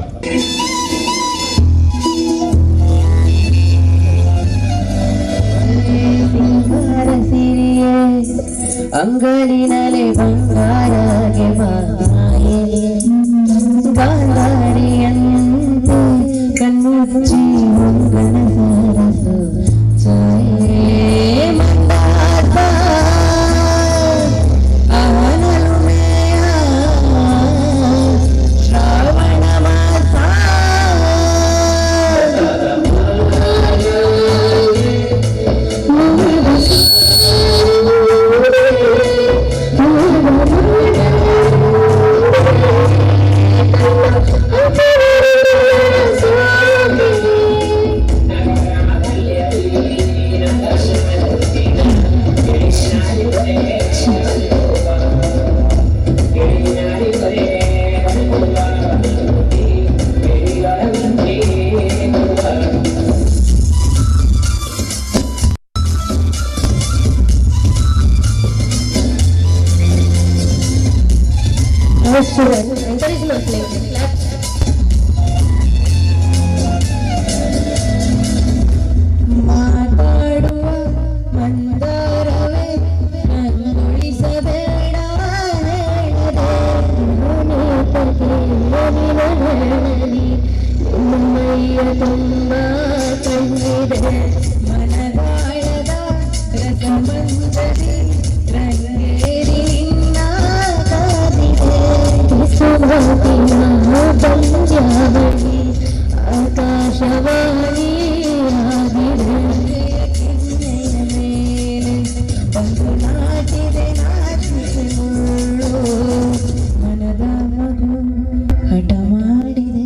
ಅಂಗಳಿನಲೆ ಬಂಗಾರಗೆ ಬಾಯೆ ಗಾಂಧಾರಿಯಂತೆ ಕಣ್ಮುಚ್ಚಿ ಮಂಗನ ಸರಸು ಛಾಯೆ ಮಂದಾರ ಆನಲುಮೆಯ ಶ್ರಾವಣ ಮಾಸ. ಮಾತಾಡುವ ಮಂದಾರವೇ ನನ್ನೊಳಿಸಬೇಡ ಹೇಳದೆ ಮೈಯ ತುಂಬ ಕಣ್ಣಿದೆ ಮನದಾಳದ ರಸಮಂಜರಿ ರಂಗೇರಿ ನಿನ್ನ ಕಾದಿದೆ ಸುಮತಿನ ಪಂದ್ಯಾವಳಿ ಆಕಾಶವಾಣಿ ಆಗಿದೆ ಕೆನ್ನೆಯ ಮೇಲೆ ಒಂದು ನಾಟಿದೆ ನಾಚಿಕೆ ಮುಳ್ಳು ಮನದ ಮಗು ಹಠ ಮಾಡಿದೆ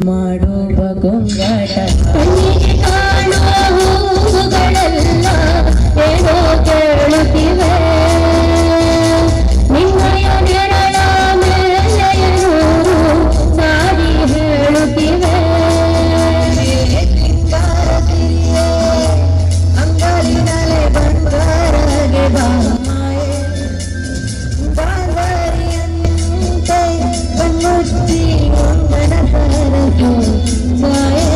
ಮಾಡುವ ಗೊಂಗಾಟ ಕಣ್ಣಿಗೆ ಕಾಣುವ ಹೂವುಗಳೆಲ್ಲ ಏನೋ ಕೇಳುತ್ತಿವೆ ನಿನ್ನಯ ನೆರಳ ಮೇಲೆಯ ನೂರು ಸಾರಿ ಹೇಳುತ್ತಿವೆ ಸಿಂಗಾರ ಸಿರಿಯೇ ಅಂಗಳಿನಲೆ ಬಂಗಾರಗೆ ಬಾಮಾಯೆ ಗಾಂಧಾರಿಯಂತೆ ಕಣ್ಮುಚ್ಚಿ ಮಂಗನ ಸರಸು ಛಾಯೆ.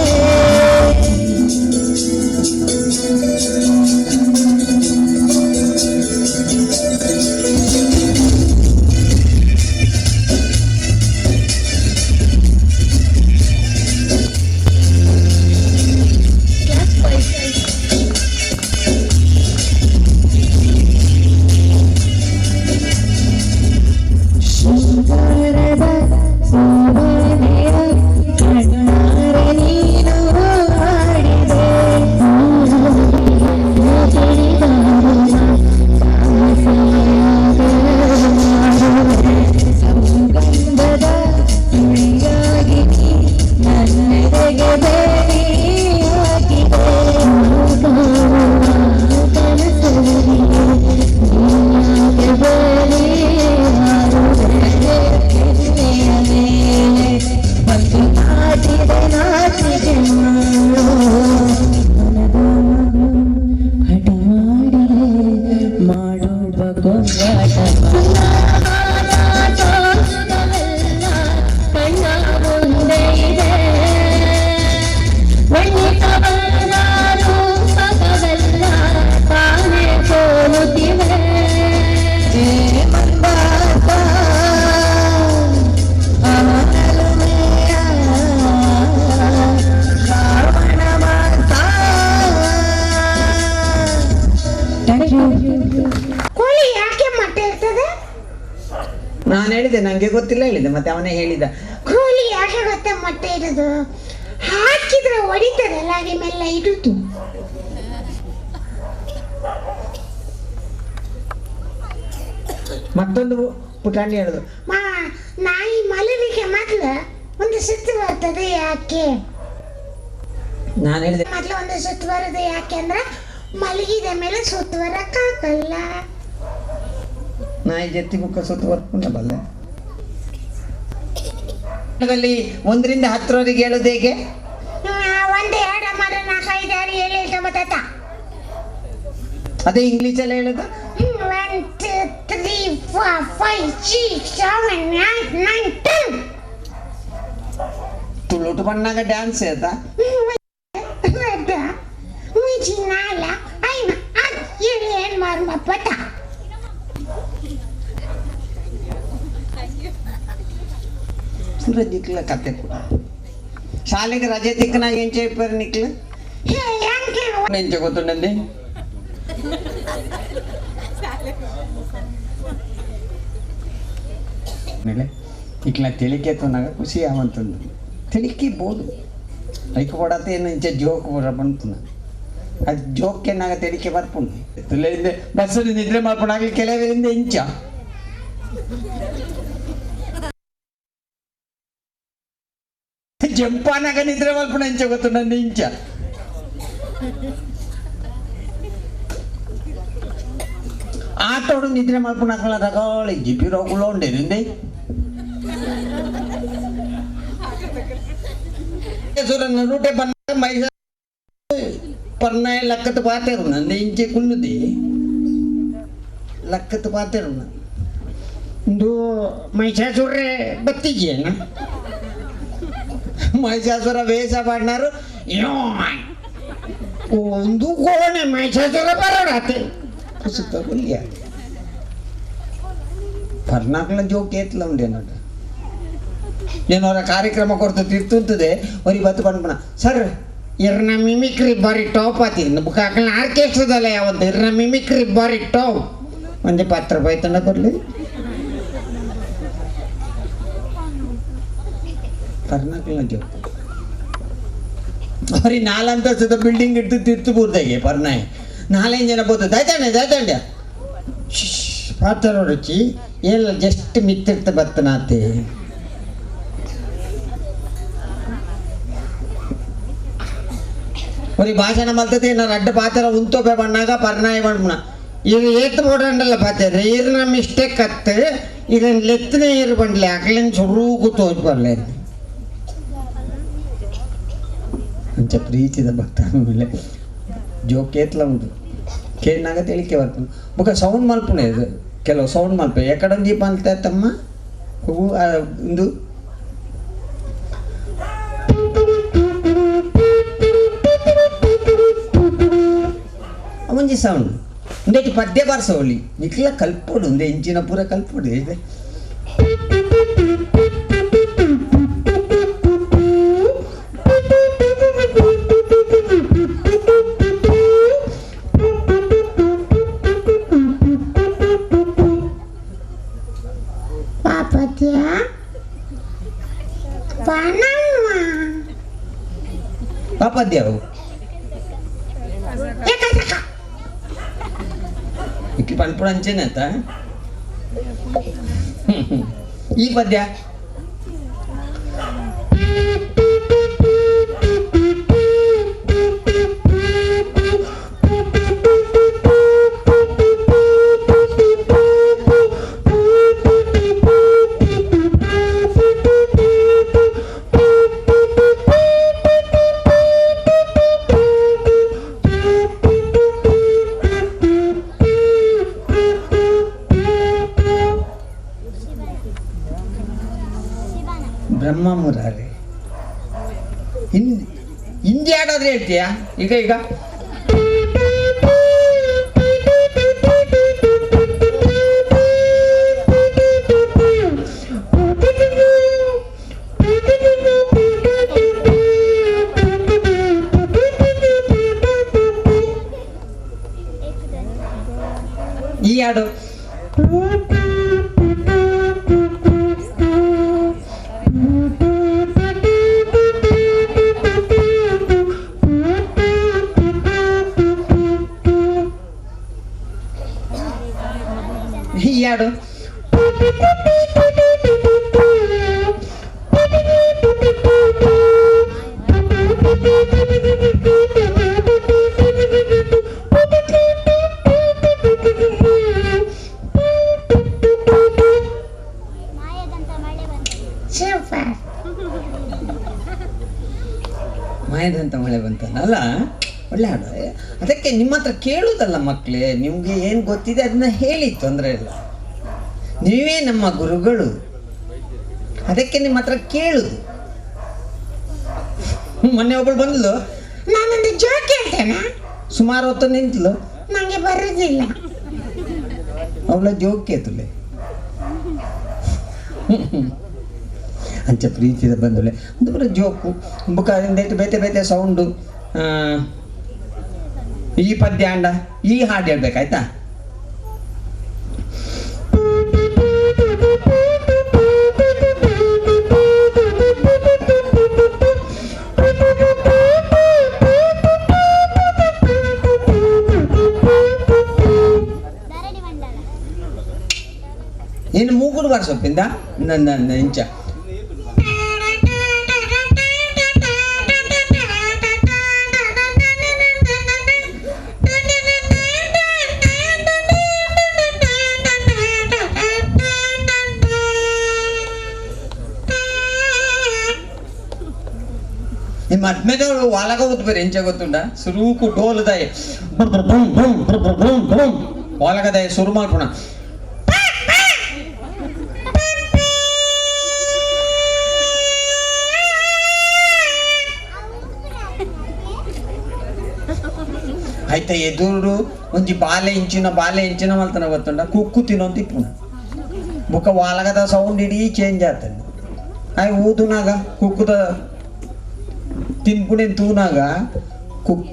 ನಾನು ಹೇಳಿದೆ ನನಗೆ ಗೊತ್ತಿಲ್ಲ ಹೇಳಿದೆ. ಮತ್ತೆ ಅವನೇ ಹೇಳಿದ, ಕೋಳಿ ಯಾಕೆ ಗೊತ್ತಾ ಮೊಟ್ಟೆ ಇಡುದು? ಹಾಕಿದ್ರೆ ಹೊಡಿತದಲ್ಲ, ಹಾಗೆ ಮೆಲ್ಲ ಇಡುದು. ಮತ್ತೊಂದು ಪುಟಾಣಿ ಹೇಳುದು, ಮಾ ನಾಯಿ ಮಲಲಿಕ್ಕೆ ಮೊದಲು ಒಂದು ಸುತ್ತು ಬರ್ತದೆ ಯಾಕೆ? ನಾನು ಹೇಳಿದೆ, ಮೊದಲು ಒಂದು ಸುತ್ತು ಬರೋದು ಯಾಕೆ ಅಂದ್ರೆ ಮಲಗಿದ ಮೇಲೆ ಸುತ್ತು ಬರಕ್ಕಾಗಲ್ಲ. ನಾಯಿ ಜೊತೆ ಬುಕ್ಕ ಸುತ್ತು ಬರ್ಕೊಂಡ ಬಲ್ಲೆ. ಅಲ್ಲಿ 1 ರಿಂದ 10ರವರೆಗೆ ಹೇಳೋದು ಹೇಗೆ? 1 2 3 4 5 6 7 8 9 10. ಅದೇ ಇಂಗ್ಲೀಷಲ್ಲಿ ಹೇಳೋದು? 1 2 3 4 5 6 7 8 9 10. ತುಳುಟು ಬಣ್ಣಾಗ ಡ್ಯಾನ್ಸ್ ಆಯ್ತಾ? 3 4 5 6 7 8 9 10. ಸೂರಜ್ ನಿಕ್ಲ ಕತೆ ಕೂಡ ಶಾಲೆಗೆ ರಜೆ ತಿಕ್ಕನಾಗ ಏನ್ చెప్పారు ನಿಕ್ಲ? ಎಂಚ ಗೊತ್ತುಂಡಂది? ಮೇಲೆ ಇಕ್ಲ ತಿಳಿಕೆ ತೋನಾಗ ಖುಷಿ ಆವಂತಂದು ತಿಳಿಕೆ ಬೋದು ಐಕ್ ಪಡತ್ತೆ ಏನು ಇಂಚ ಜೋಕ್ ಬರ ಬಂತು ಅದು ಜೋಕ್ ಏನಾಗ ತಿಳಿಕೆ ಬರ್ಪುಂಡು. ಬಸ್ಸಲ್ಲಿ ನಿದ್ರೆ ಮಾಡ್ಕೊಂಡಾಗಲಿ ಕೆಲವರಿಂದ ಇಂಚ ಜಂಪಾನಾಗ ನಿದ್ರೆ ಮಾಡ್ಕೊಂಡು ಇಂಚ ಗೊತ್ತು ನನ್ನ ಇಂಚ. ಆಟೋಡು ನಿದ್ರೆ ಮಾಡ್ಕೊಂಡು ಹಾಕೊಳ್ಳ ರಗಾಳಿ ಜಿಪಿರೋಗುಳು ಉಂಡೆ ನಡುಟೆ ಬನ್ನ ಮೈಸ ಪರ್ನಾಯ ಲಕ್ಕತ್ತು ಪಾತೆರು ನಂದೆ ಇಂಚೆ ಕುಲ್ಲುದಿ ಲಕ್ಕತ್ತು ಪಾತೆರು ಇಂದು ಮಹಿಷಾಸುರೇ ಬತ್ತಿಜೇನ? ಮಹಿಷಾಸುರ ವೇಷ ಪಾಡಿನಾರು ಒಂದು ಕೋಣೆ ಮಹಿಷಾಸುರ ಬರೋಡಾತೆ ಸುತ್ತ ಕುಲ್ಯ ಪರ್ನಾಕ್ಲ ಜೋಕ್ ಏತ್ಲ ಉಂಡೆ ನೋಡ. ಏನೋರ ಕಾರ್ಯಕ್ರಮ ಕೊಡ್ತು ತಿರ್ತುಂತದೆ ಒರಿ ಬತ್ತು ಪಣ್ಪಣ ಸರ್ ಇರ್ನ ಮಿಮಿಕ್ರಿ ಬಾರಿ ಟಾಪ್ ಆತಿ ಬುಕ್ ಹಾಕಲ್ಲ ಆರ್ಕೆಸ್ಟ್ರದಲ್ಲ ಯಾವತ್ತು ಇರ್ನ ಮಿಮಿಕ್ರಿ ಬಾರಿ ಟಾಪ್ ಒಂದೇ ಪಾತ್ರ ಬೈತಂಡ ಕೊಡ್ಲಿ ಪರ್ನಾಕ್ಲ ಜೋಕ್ ಅವ್ರಿ ನಾಲಂತಸ್ತದ ಬಿಲ್ಡಿಂಗ್ ಇಟ್ಟು ತಿರ್ತು ಬೂರ್ದಾಗೆ ಪರ್ನಾಯ್ ನಾಲೈದು ಜನ ಬೋತು ದಾಯ್ತಾಂಡೆ ದಾಯ್ತಾಂಡೆ ಪಾತ್ರ ರುಚಿ ಎಲ್ಲ ಜಸ್ಟ್ ಮಿತ್ತಿರ್ತ ಬತ್ತನಾತೆ. ಒರಿ ಭಾಷಣ ಮಲ್ತತೆ ನಾನು ಅಡ್ಡ ಪಾತ್ರ ಉಂತೋಪೆ ಬಣ್ಣಾಗ ಪರ್ನಾಯ ಬಣ್ಣ ಇದು ಏತ್ ಬೋಡಂಡಲ್ಲ ಪಾತ್ರ ಇರ್ನ ಮಿಸ್ಟೇಕ್ ಅತ್ತೆ ಇದನ್ನ ಲೆತ್ತನೆ ಇರು ಬಂಡ್ಲೆ ಅಕ್ಲಿನ ಸುರೂಗು ತೋಜ್ ಬರ್ಲೆ. ಅಂಚ ಪ್ರೀತಿದ ಭಕ್ತ ಮೇಲೆ ಜೋಕೇತ್ಲ ಉಂಟು ಕೇಳಿನಾಗ ತಿಳಿಕೆ ಬರ್ತದೆ. ಬೊಕ ಸೌಂಡ್ ಮಲ್ಪುಣೆ ಇದು ಕೆಲವು ಸೌಂಡ್ ಮಲ್ಪೆ ಎಕಡೊಂಜಿ ಪಂತ ತಮ್ಮ ಹೂವು ಒಂದು ಒಂಜಿ ಸೌಂಡ್ ಉಂದೆಟ್ ಪದ್ಯ ಬಾರ್ಸೋಲಿ ನಿಕ್ಲ ಕಲ್ಪೊಡು ಉಂದೆ ಇಂಚಿನ ಪೂರ ಕಲ್ಪೊಡು ಇದೆ. ಪಾಪತ್ಯ ಪಣಮ್ಮ ಪಾಪದ್ಯವು ಇಕ್ಕಿ ಪನ್ಪುಡು ಅಂಚೆನೆ ಆತ ಈ ಪದ್ಯ ಬ್ರಹ್ಮ ಮುರಾರಿ ಹಿಂದಿ ಹಾಡಾದ್ರೆ ಹೇಳ್ತೀಯಾ ಈಗ ಈಗ ಈ ಹಾಡು. ಹಾಡು ಸೂಪರ್. ಮಾಯದಂತ ಮಳೆ ಬಂತಲ್ಲ ಅಲ್ಲ, ಒಳ್ಳೆ ಹಾಡು. ಅದಕ್ಕೆ ನಿಮ್ಮ ಹತ್ರ ಕೇಳುವುದಲ್ಲ ಮಕ್ಕಳೇ, ನಿಮಗೆ ಏನು ಗೊತ್ತಿದೆ ಅದನ್ನ ಹೇಳಿ, ತೊಂದರೆ ಇಲ್ಲ. ನೀವೇ ನಮ್ಮ ಗುರುಗಳು, ಅದಕ್ಕೆ ನಿಮ್ಮ ಹತ್ರ ಕೇಳುದು. ಮೊನ್ನೆ ಒಬ್ಬಳು ಬಂದ್ಲು, ನಾನೊಂದು ಜೋಕ್ ಹೇಳ್ತೇನೆ. ಸುಮಾರು ಹೊತ್ತು ನಿಂತಲು, ನಂಗೆ ಬರುದಿಲ್ಲ. ಅವಳ ಜೋಕೆ ತುಲೆ ಅಂಚ ಪ್ರೀತಿದ ಬಂದುಲೆ ಒಂದು ಪೂರ ಜೋಕು ಬುಕ್ಕ ಬೇತೆ ಬೇತೆ ಸೌಂಡು. ಈ ಪದ್ಯ ಅಂಡ ಈ ಹಾಡು ಹೇಳ್ಬೇಕಾಯ್ತಾ? ಏನು ಮೂಗುಡು ಬಾರಿಸೊಪ್ಪಿಂದ ನನ್ನ ಇಂಚ ನಿಮ್ಮ ಮದ್ಮೆದವಳು ವಾಲಗ ಊದ್ಬೇರೆ ಎಂಚ ಗೊತ್ತುಂಡ ಸುರೂಕು ಡೋಲದಾಯ ವಾಲಗದಾಯ ಸುರು ಮಾಡ್ಪುಣ. ಆಯ್ತಾ ಎದುರು ಒಂಜಿ ಬಾಲೆ ಇಂಚಿನ ಬಾಲೆ ಇಂಚಿನ ಮಲ್ತನ ಗೊತ್ತುಂಡ ಕುಕ್ಕು ತಿನ್ನೋಂತ ಇಪ್ಪುಣ ಬುಕ್ಕ ವಾಲಗದ ಸೌಂಡ್ ಇಡೀ ಚೇಂಜ್ ಆಗ್ತದೆ. ಆಯ್ ಊದುನಾಗ ಕುಕ್ಕುದ ತಿನ್ಪುಣೆ ತೂನಾಗ ಕುಕ್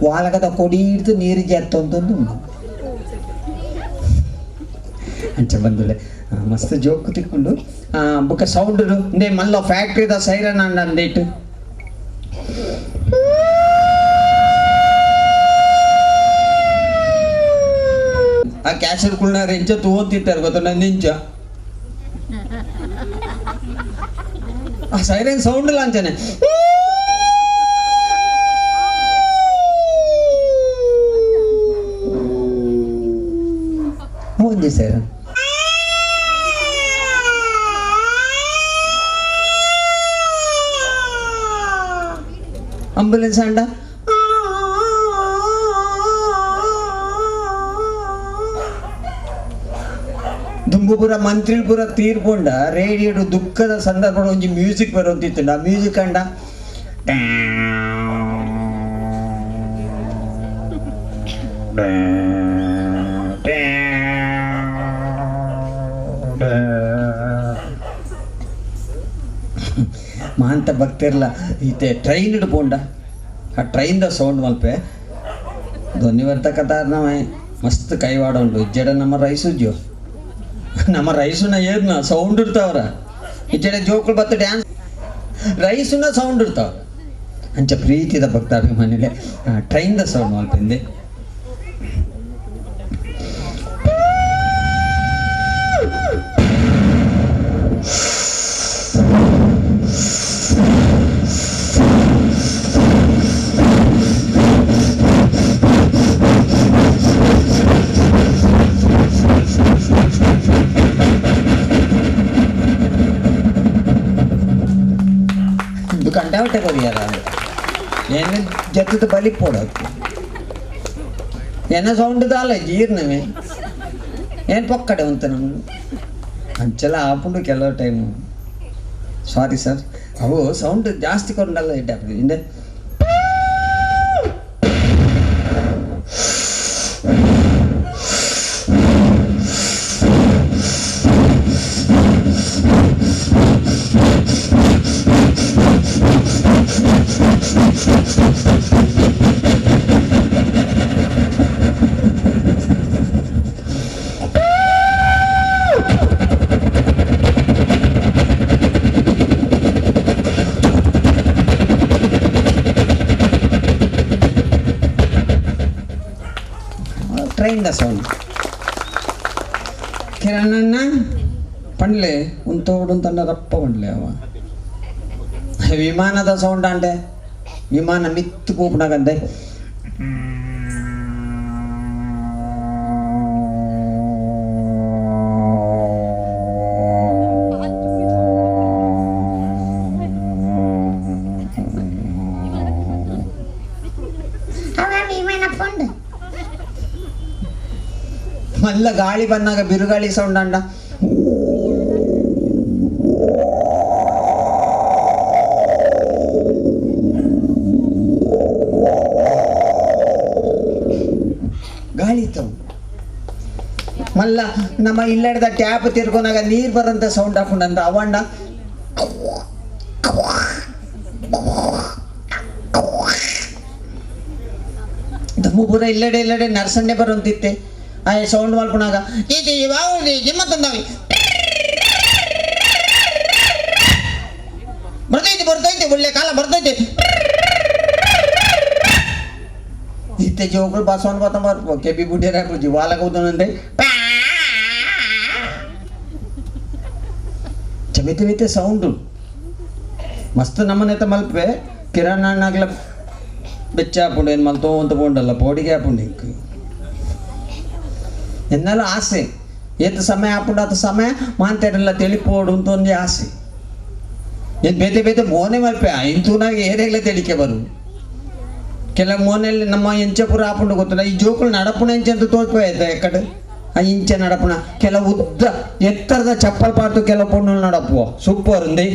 ವಾಲಗದ ಕೊಡಿ ಹಿಡ್ದು ನೀರು ಜಾತ್ತಂತಂದು ಅಂಚ ಬಂದುಲೆ ಮಸ್ತ್ ಜೋಕು ತಿಕ್ಕೊಂಡು ಬುಕ್ಕ ಸೌಂಡ್ ಇಂದೇ ಮಲ್ಲ ಫ್ಯಾಕ್ಟ್ರಿದ ಸೈರನ್ ಅಂಡ ಅಂದೇಟು ಆ ಕ್ಯಾಸೆಟ್ ಕುಳ್ನಾರ ಎಂಚ ತೂವಂತಿತ್ತಾರೆ ಗೊತ್ತ ನನ್ನ ಇಂಚ ಆ ಸೈರನ್ ಸೌಂಡ್ ಇಲ್ಲ ಅಂಚನೆ ಒಂದೇ ಸೈರನ್. ಆಂಬುಲೆನ್ಸ್ ಅಂಡ ದುಂಬುಪುರ ಮಂತ್ರಿಪುರ ತೀರ್ಪುಂಡ ರೇಡಿಯೋ ದುಃಖದ ಸಂದರ್ಭ ಒಂಜಿ ಮ್ಯೂಸಿಕ್ ಬರೋಂತಿತ್ತು. ಆ ಮ್ಯೂಸಿಕ್ ಅಂಡ ಮಾಂತ ಭಕ್ತಿರ್ಲ ಈತೆ ಟ್ರೈನ್ ಹಿಡ್ಕೊಂಡ ಆ ಟ್ರೈನ್ದ ಸೌಂಡ್ ಮಲ್ಪೆ ಧ್ವನಿವರ್ಧಕ ನಾವೇ ಮಸ್ತ್ ಕೈವಾಡ ಉಂಟು. ಇಜ್ಜಡ ನಮ್ಮ ರೈಸು ಜೋ ನಮ್ಮ ರೈಸುನ ಏರ್ನ ಸೌಂಡ್ ಇರ್ತಾವ್ರ ಇಜ್ಜಡ ಜೋಕುಳು ಬತ್ತು ಡ್ಯಾನ್ಸ್ ರೈಸುನ ಸೌಂಡ್ ಇರ್ತಾವ್ರ. ಅಂಚ ಪ್ರೀತಿದ ಭಕ್ತಾಭಿಮಾನಿಲೆ ಟ್ರೈನ್ದ ಸೌಂಡ್ ಮಲ್ಪಿಂದೆ. ಕಂಡಾವಟೆ ಕೊರಿಯಾರ ಏನು ಜತ್ತದ ಬಲಿ ಪೋಡಕ್ಕೆ ಏನ ಸೌಂಡ್ ದಾಲ ಜೀರ್ಣವೇ ಏನು ಪೊಕ್ಕಡೆ ಉಂತ ನಮ್ಗೆ ಅಂಚೆಲ್ಲ ಆಪುಂಡು ಕೆಲವು ಟೈಮು. ಸಾರಿ ಸರ್, ಅವು ಸೌಂಡ್ ಜಾಸ್ತಿ ಕೊಂಡಲ್ಲ ಇಡ್ಡ ಹಿಂದೆ. Train the sound. ಕಿರಣಣ್ಣ ಪಂಡ್ಲೆ ಉಂತೋಡು ತನ್ನ ರಪ್ಪ ಪಂಡ್ಲೆ ಅವ ವಿಮಾನದ ಸೌಂಡ್ ಅಂಡೆ ವಿಮಾನ ಮಿತ್ತು ಪೋಪುನಾಗಂದೆ ಮಲ್ಲ ಗಾಳಿ ಬಂದಾಗ ಬಿರುಗಾಳಿ ಸೌಂಡ್ ಅಂಡ ಗಾಳಿ ಇತ್ತವು. ಮಲ್ಲ ನಮ್ಮ ಇಲ್ಲದ ಟ್ಯಾಪ್ ತಿರ್ಕೊನಾಗ ನೀರು ಬರಂತ ಸೌಂಡ್ ಹಾಕೊಂಡಂತ ಅವಂಡ ದಮ್ಮು ಪೂರ ಇಲ್ಲಡೆ ಇಲ್ಲಡೆ ನರ್ಸನ್ನೇ ಬರುವಂತಿತ್ತೆ. ಆ ಸೌಂಡ್ ಮಲ್ಪುನಾಗ ಇದು ಜಿಮ್ಮತ್ತಂದವಿ ಬರ್ತೈತಿ ಬರ್ತೈತಿ ಒಳ್ಳೆ ಕಾಲ ಬರ್ತೈತಿ. ಇತ್ತೆ ಜೋಗಳು ಬಸವನ್ ಬತ್ತ ಬರ್ಪೋ ಕೆಬಿ ಬುಡ್ಡಿಯರ್ ಹಾಕುಜಿ ವಾಲಕ ಉದನಂದೆ ಚಮಿತೆ ಮಿತೆ ಸೌಂಡು ಮಸ್ತ್ ನಮ್ಮನೆತ್ತ ಮಲ್ಪೆ ಕಿರಾಣ ಅಣ್ಣಾಗ್ಲ ಬೆಚ್ಚ ಹಾಪುಂಡು ಏನು ಮಲ್ತೋ ಅಂತ ಪೋಂಡಲ್ಲ ಪೋಡಿಗೆ ಹಾಪುಂಡು ಇಂಕ್ ಎನ್ನಲ ಆಸೆ ಏತ ಸಮಯ ಹಾಪುಂಡು ಆತ ಸಮಯ ಮಾಂತೇರೆಲ್ಲ ತಿಳಿಪೋಡು ಅಂತ ಒಂದೇ ಆಸೆ. ಏನು ಬೇತೆ ಬೇತೆ ಮೋನೆ ಮಲ್ಪೆ ಇಂತೂನಾಗ ಏರಿಯಾಗಲೇ ತಿಳಿಕೆ ಬರು ಕೆಲವು ಮೋನೆಯಲ್ಲಿ ನಮ್ಮ ಇಂಚಪುರ ಹಾಪುಂಡು ಗೊತ್ತಿಲ್ಲ. ಈ ಜೋಕುలు ನಡಪುಣ ಇಂಚೆ ಅಂತ ತೋರ್ಪೋಯ್ತ ಎಕ್ಕಡೆ ಆ ಇಂಚೆ ನಡಪುಣ ಕೆಲವು ಉದ್ದ ಎತ್ತರದ ಚಪ್ಪಲ್ ಪಾತು ಕೆಲವು ಪೊಣ್ಣು ನಡಪುವ ಸೂಪರ್ ఉంది.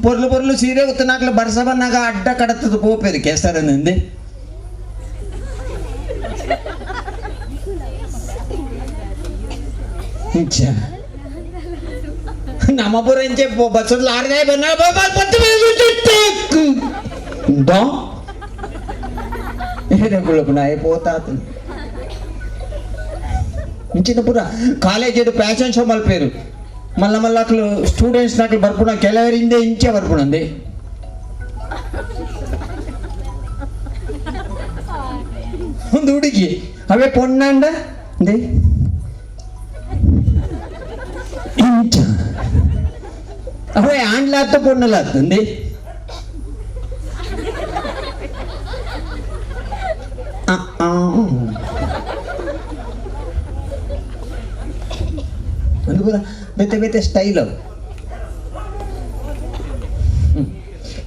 ಪೊರ್ಲು ಪೊರ್ಲು ಸೀರೆ ಗೊತ್ತನಾಗ್ಲ ಬರ್ಸ ಬಂದಾಗ ಅಡ್ಡ ಕಡತದ ಪೋಪೇರು ಕೇಸರನಿಂದೆ ನಮ್ಮಪುರ ಇಂಚೆ ಬಸ್ ಲಾರಿ ಬನ್ನ పోతాతు ఇంచినప్పుడు college fashion show మలిపారు. మళ్ళీ మళ్ళీ అక్కడ స్టూడెంట్స్ నాకు బరుపున కెలవరిందే ఇంచే బరుపునంది. ಒಂದು ಹುಡುಗಿ ಅವೇ ಪೊಣ್ಣಂಡ ಇಂಚ ಅವೇ ಆಂಡ್ಲಾತ್ತ ಪೊಣ್ಣಲಾತ್ತಂದೆ. ಒಂದು ಬೇತೆ ಬೇತೆ ಸ್ಟೈಲ್ ಅವು.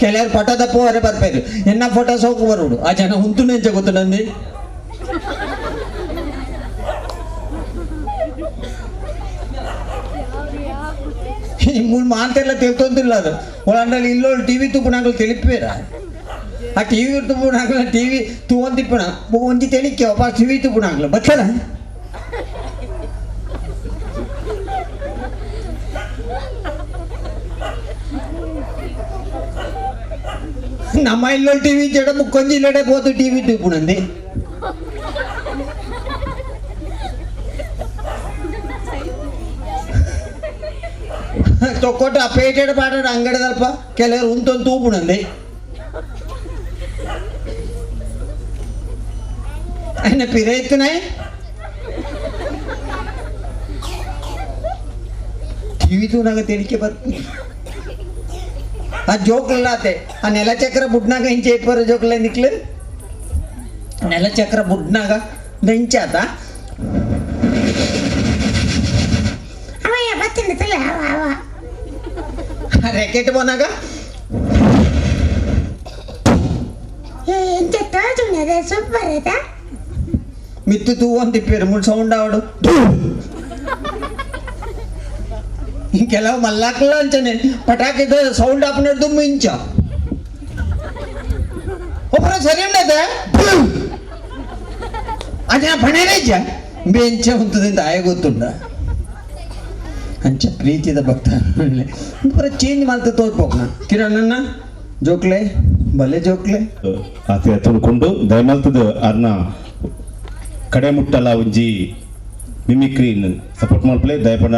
ಕೆಲವರು ಫೋಟೋ ತಪ್ಪುವರೆ ಬರ್ಪೇರು ಎನ್ನ ಫೋಟೋ ಸೋಕು ಬರುಡು ಆ ಜನ ಉಂಟು ನೆಂಚ ಗೊತ್ತು ನಂದಿ. ಮೂರು ಮಾತೆಲ್ಲ ತಿಳ್ತೊಂದಿಲ್ಲ ಅದು ಒಳಂಡಲ್ಲಿ ಇಲ್ಲೋಳು ಟಿ ವಿ ತುಪ್ಪು ತಿಳಿಪೇರ ಆ ಟಿ ವಿ ತುಪ್ಪು ಟಿ ವಿ ತೂವಂತಿಪ್ಪಣ ಒಂಜಿ ತಿಳಿಕೆ ಒಪ್ಪ ಟಿ ವಿ ತುಪ್ಪು ಬತ್ತಲ್ಲ. ನಮ್ಮ ಇಲ್ಲೋ ಟಿವಿ ಜಡ ಮುಕ್ಕೊಂಜಿ ಇಲ್ಲಡೆ పోತು ಟಿವಿ ತುಪ್ಪುನಂది. ತೊಕ್ಕೊಟ್ಟು ಆ ಪೇಟೆಡ್ ಪಾಟೆಡ್ ಅಂಗಡಿ ತಲ್ಪ ಕೆಲವರು ಉಂತೊಂದು ತೂಪುನಂದಿ. ఆయన పిరైతున్నాయి టీవీ తూనాక తెలికే బరుపు ಆ ಜೋಕ್ಲಾತೆ ಆ ನೆಲಚಕ್ರ ಬುಡ್ನಾಗ ಇಂಚೆ ಇಪ್ಪರ ಜೋಕ್ಲ ನಿಕ್ಲು ನೆಲಚಕ್ರ ಬುಡ್ನಾಗ ಇಂಚಾತ ರೆಕೆಟ್ పోనాಗ ಮಿತ್ತು ತೂ ಅಂತ ತಿಪ್ಪಾరు ಮೂడు ಸೌಂಡ್ ಆವಡು ಕೆಲವು ಮಲ್ಲಾಕ್ಲ ಅಂಚನೆ ಪಟಾಕಿ ಸೌಂಡ್ ಆಪನಡ್ದು ದುಮ್ಮು ಇಂಚ ಒಬ್ಬರ ಸರಿ ఉండದೆ ಅದೇ ಪಣೇರೇಜ ಬೆಂಚ ఉంటుందంತ ಆಯ ಗೊತ್ತುಂಡ ಅಂಚ ಪ್ರೀತಿದ ಭಕ್ತ ಪೂರ ಚೇಂಜ್ ಮಾಡ್ತಾ ತೋರ್ಪೋಕ್ನ ಕಿರಣಣ್ಣ ಜೋಕ್ಲೆ ಭಲೆ ಜೋಕ್ಲೆ ಆತ ತುಳ್ಕೊಂಡು ದಯಮಲ್ತದ ಅರ್ನ ಕಡೆ ಮುಟ್ಟಲ ಒಂಜಿ ಮಿಮಿಕ್ರಿ ಸಪೋರ್ಟ್ ಮಾಡ್ಪ್ಲೆ ದಯಪಣ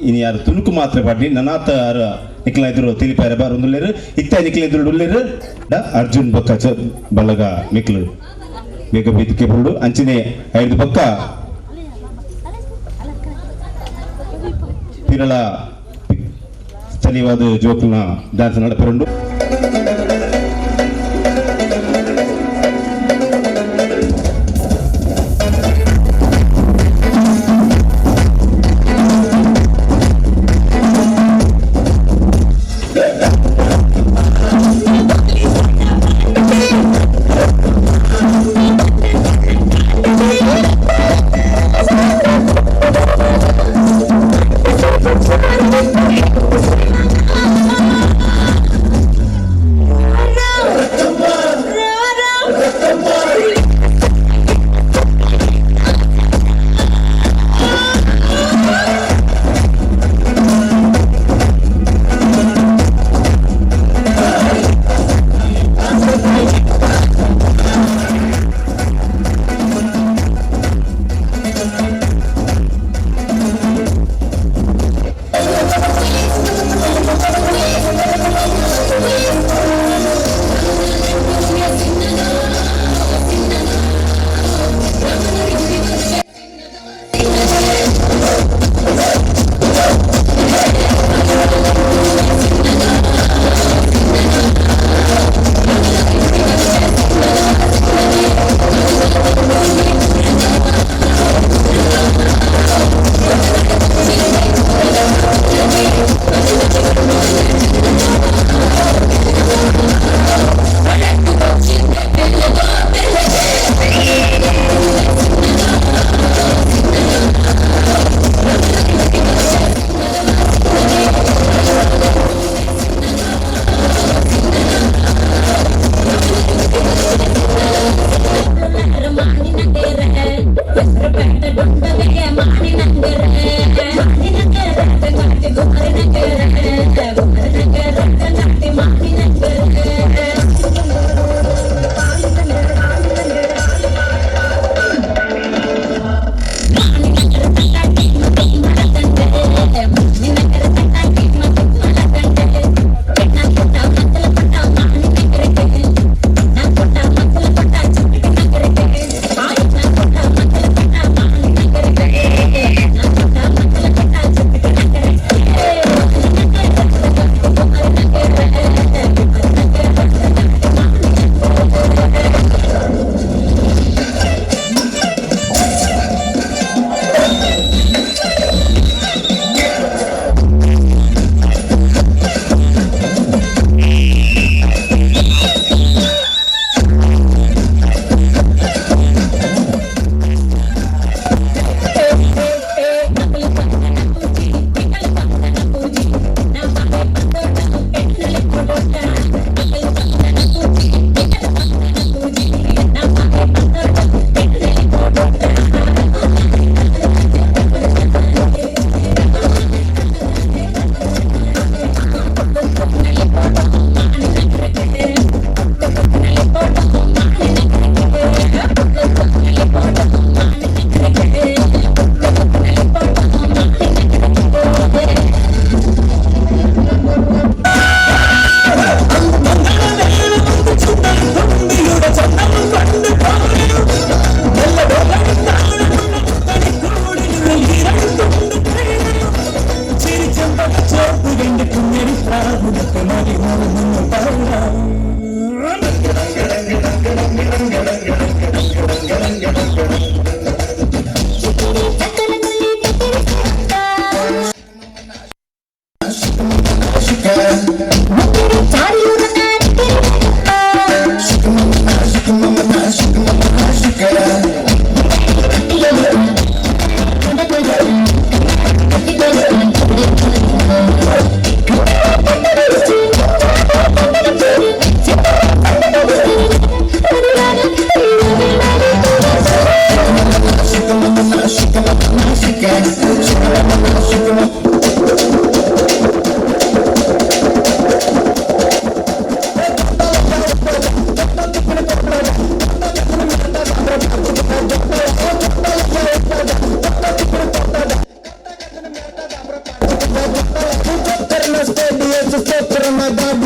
ಇನ್ನು ಯಾರು ತುಣುಕು ಮಾತ್ರ ಪಾಡ್ಲಿ ನನಾತ ಯಾರು ನಿಕ್ಲ ಎದುರು ತಿಳಿಪಾರೆ ಬಾರೊಂದುಲ್ಲೆರ್. ಇತ್ತೆ ನಿಕ್ಲ ಎದುರು ಉಲ್ಲೆರ್ ಅರ್ಜುನ್ ಬೊಕ್ಕ ಬಲ್ಲಗ. ಮಿಕ್ಲು ಬೇಗ ವೇದಿಕೆ ಬರುಡು. ಅಂಚನೆ ಐದು ಬೊಕ್ಕ ಪಿರಳ ಸ್ಥಳೀಯವಾದ ಜೋಕುಲ್ನ ಡ್ಯಾನ್ಸ್ ನಡಪರುಂಡು.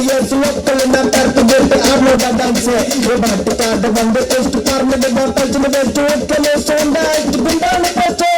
सुवक्कल ना कर तो बोलते आप लोग डांस ये बात का बंदे इष्ट करने में बोतल में चोट के ले सोंदा इष्ट गुंडा ने पचे।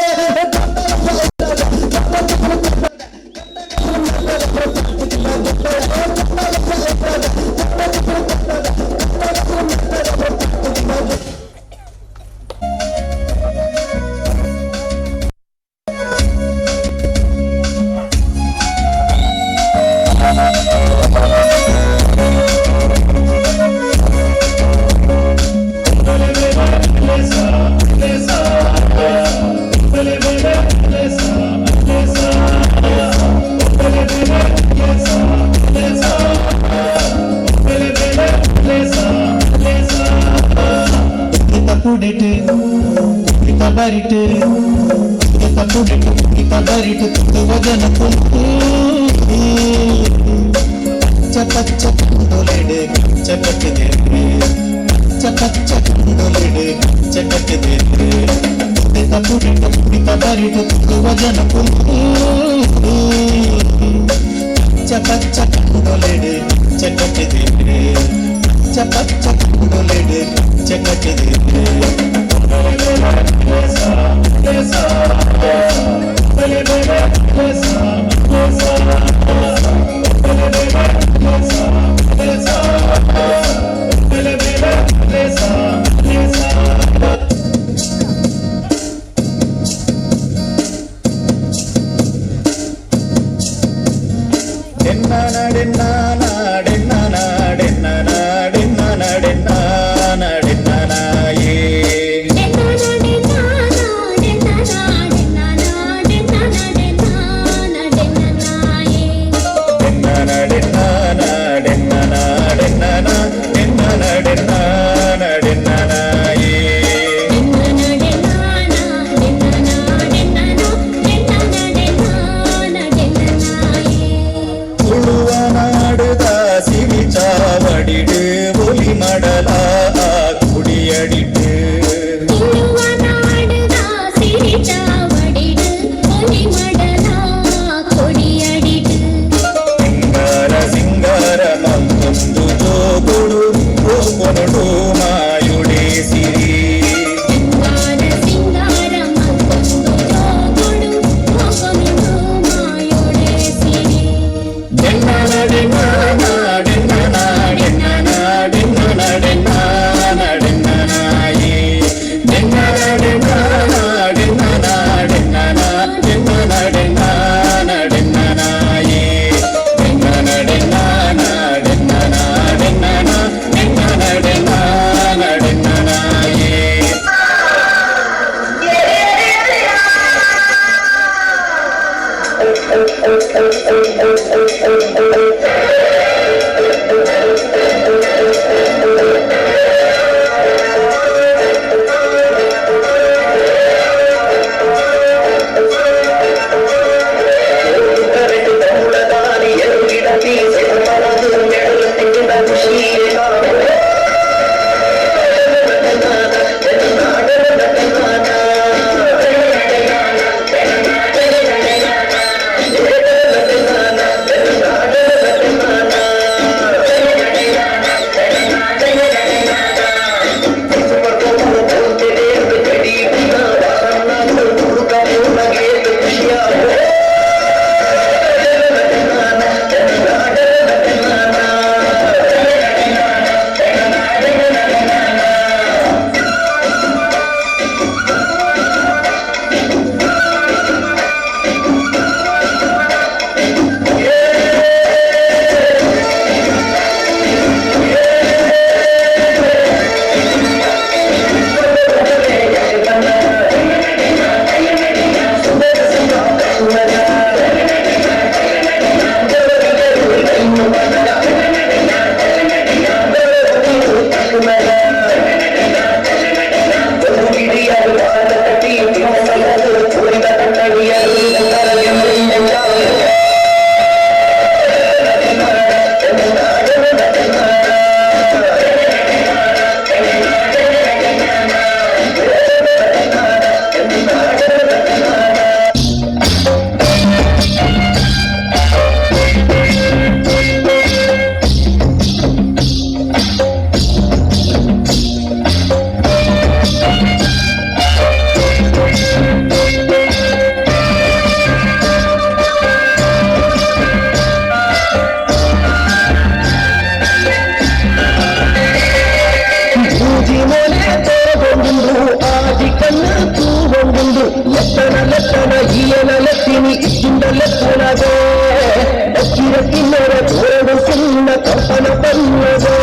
ಪಲ್ಲವೇ ದಕ್ಷಿಣ ಕಿನ್ನರ ಜೋಡು ಸಿನ್ನ ಕಂಪನ ಪಲ್ಲವೇ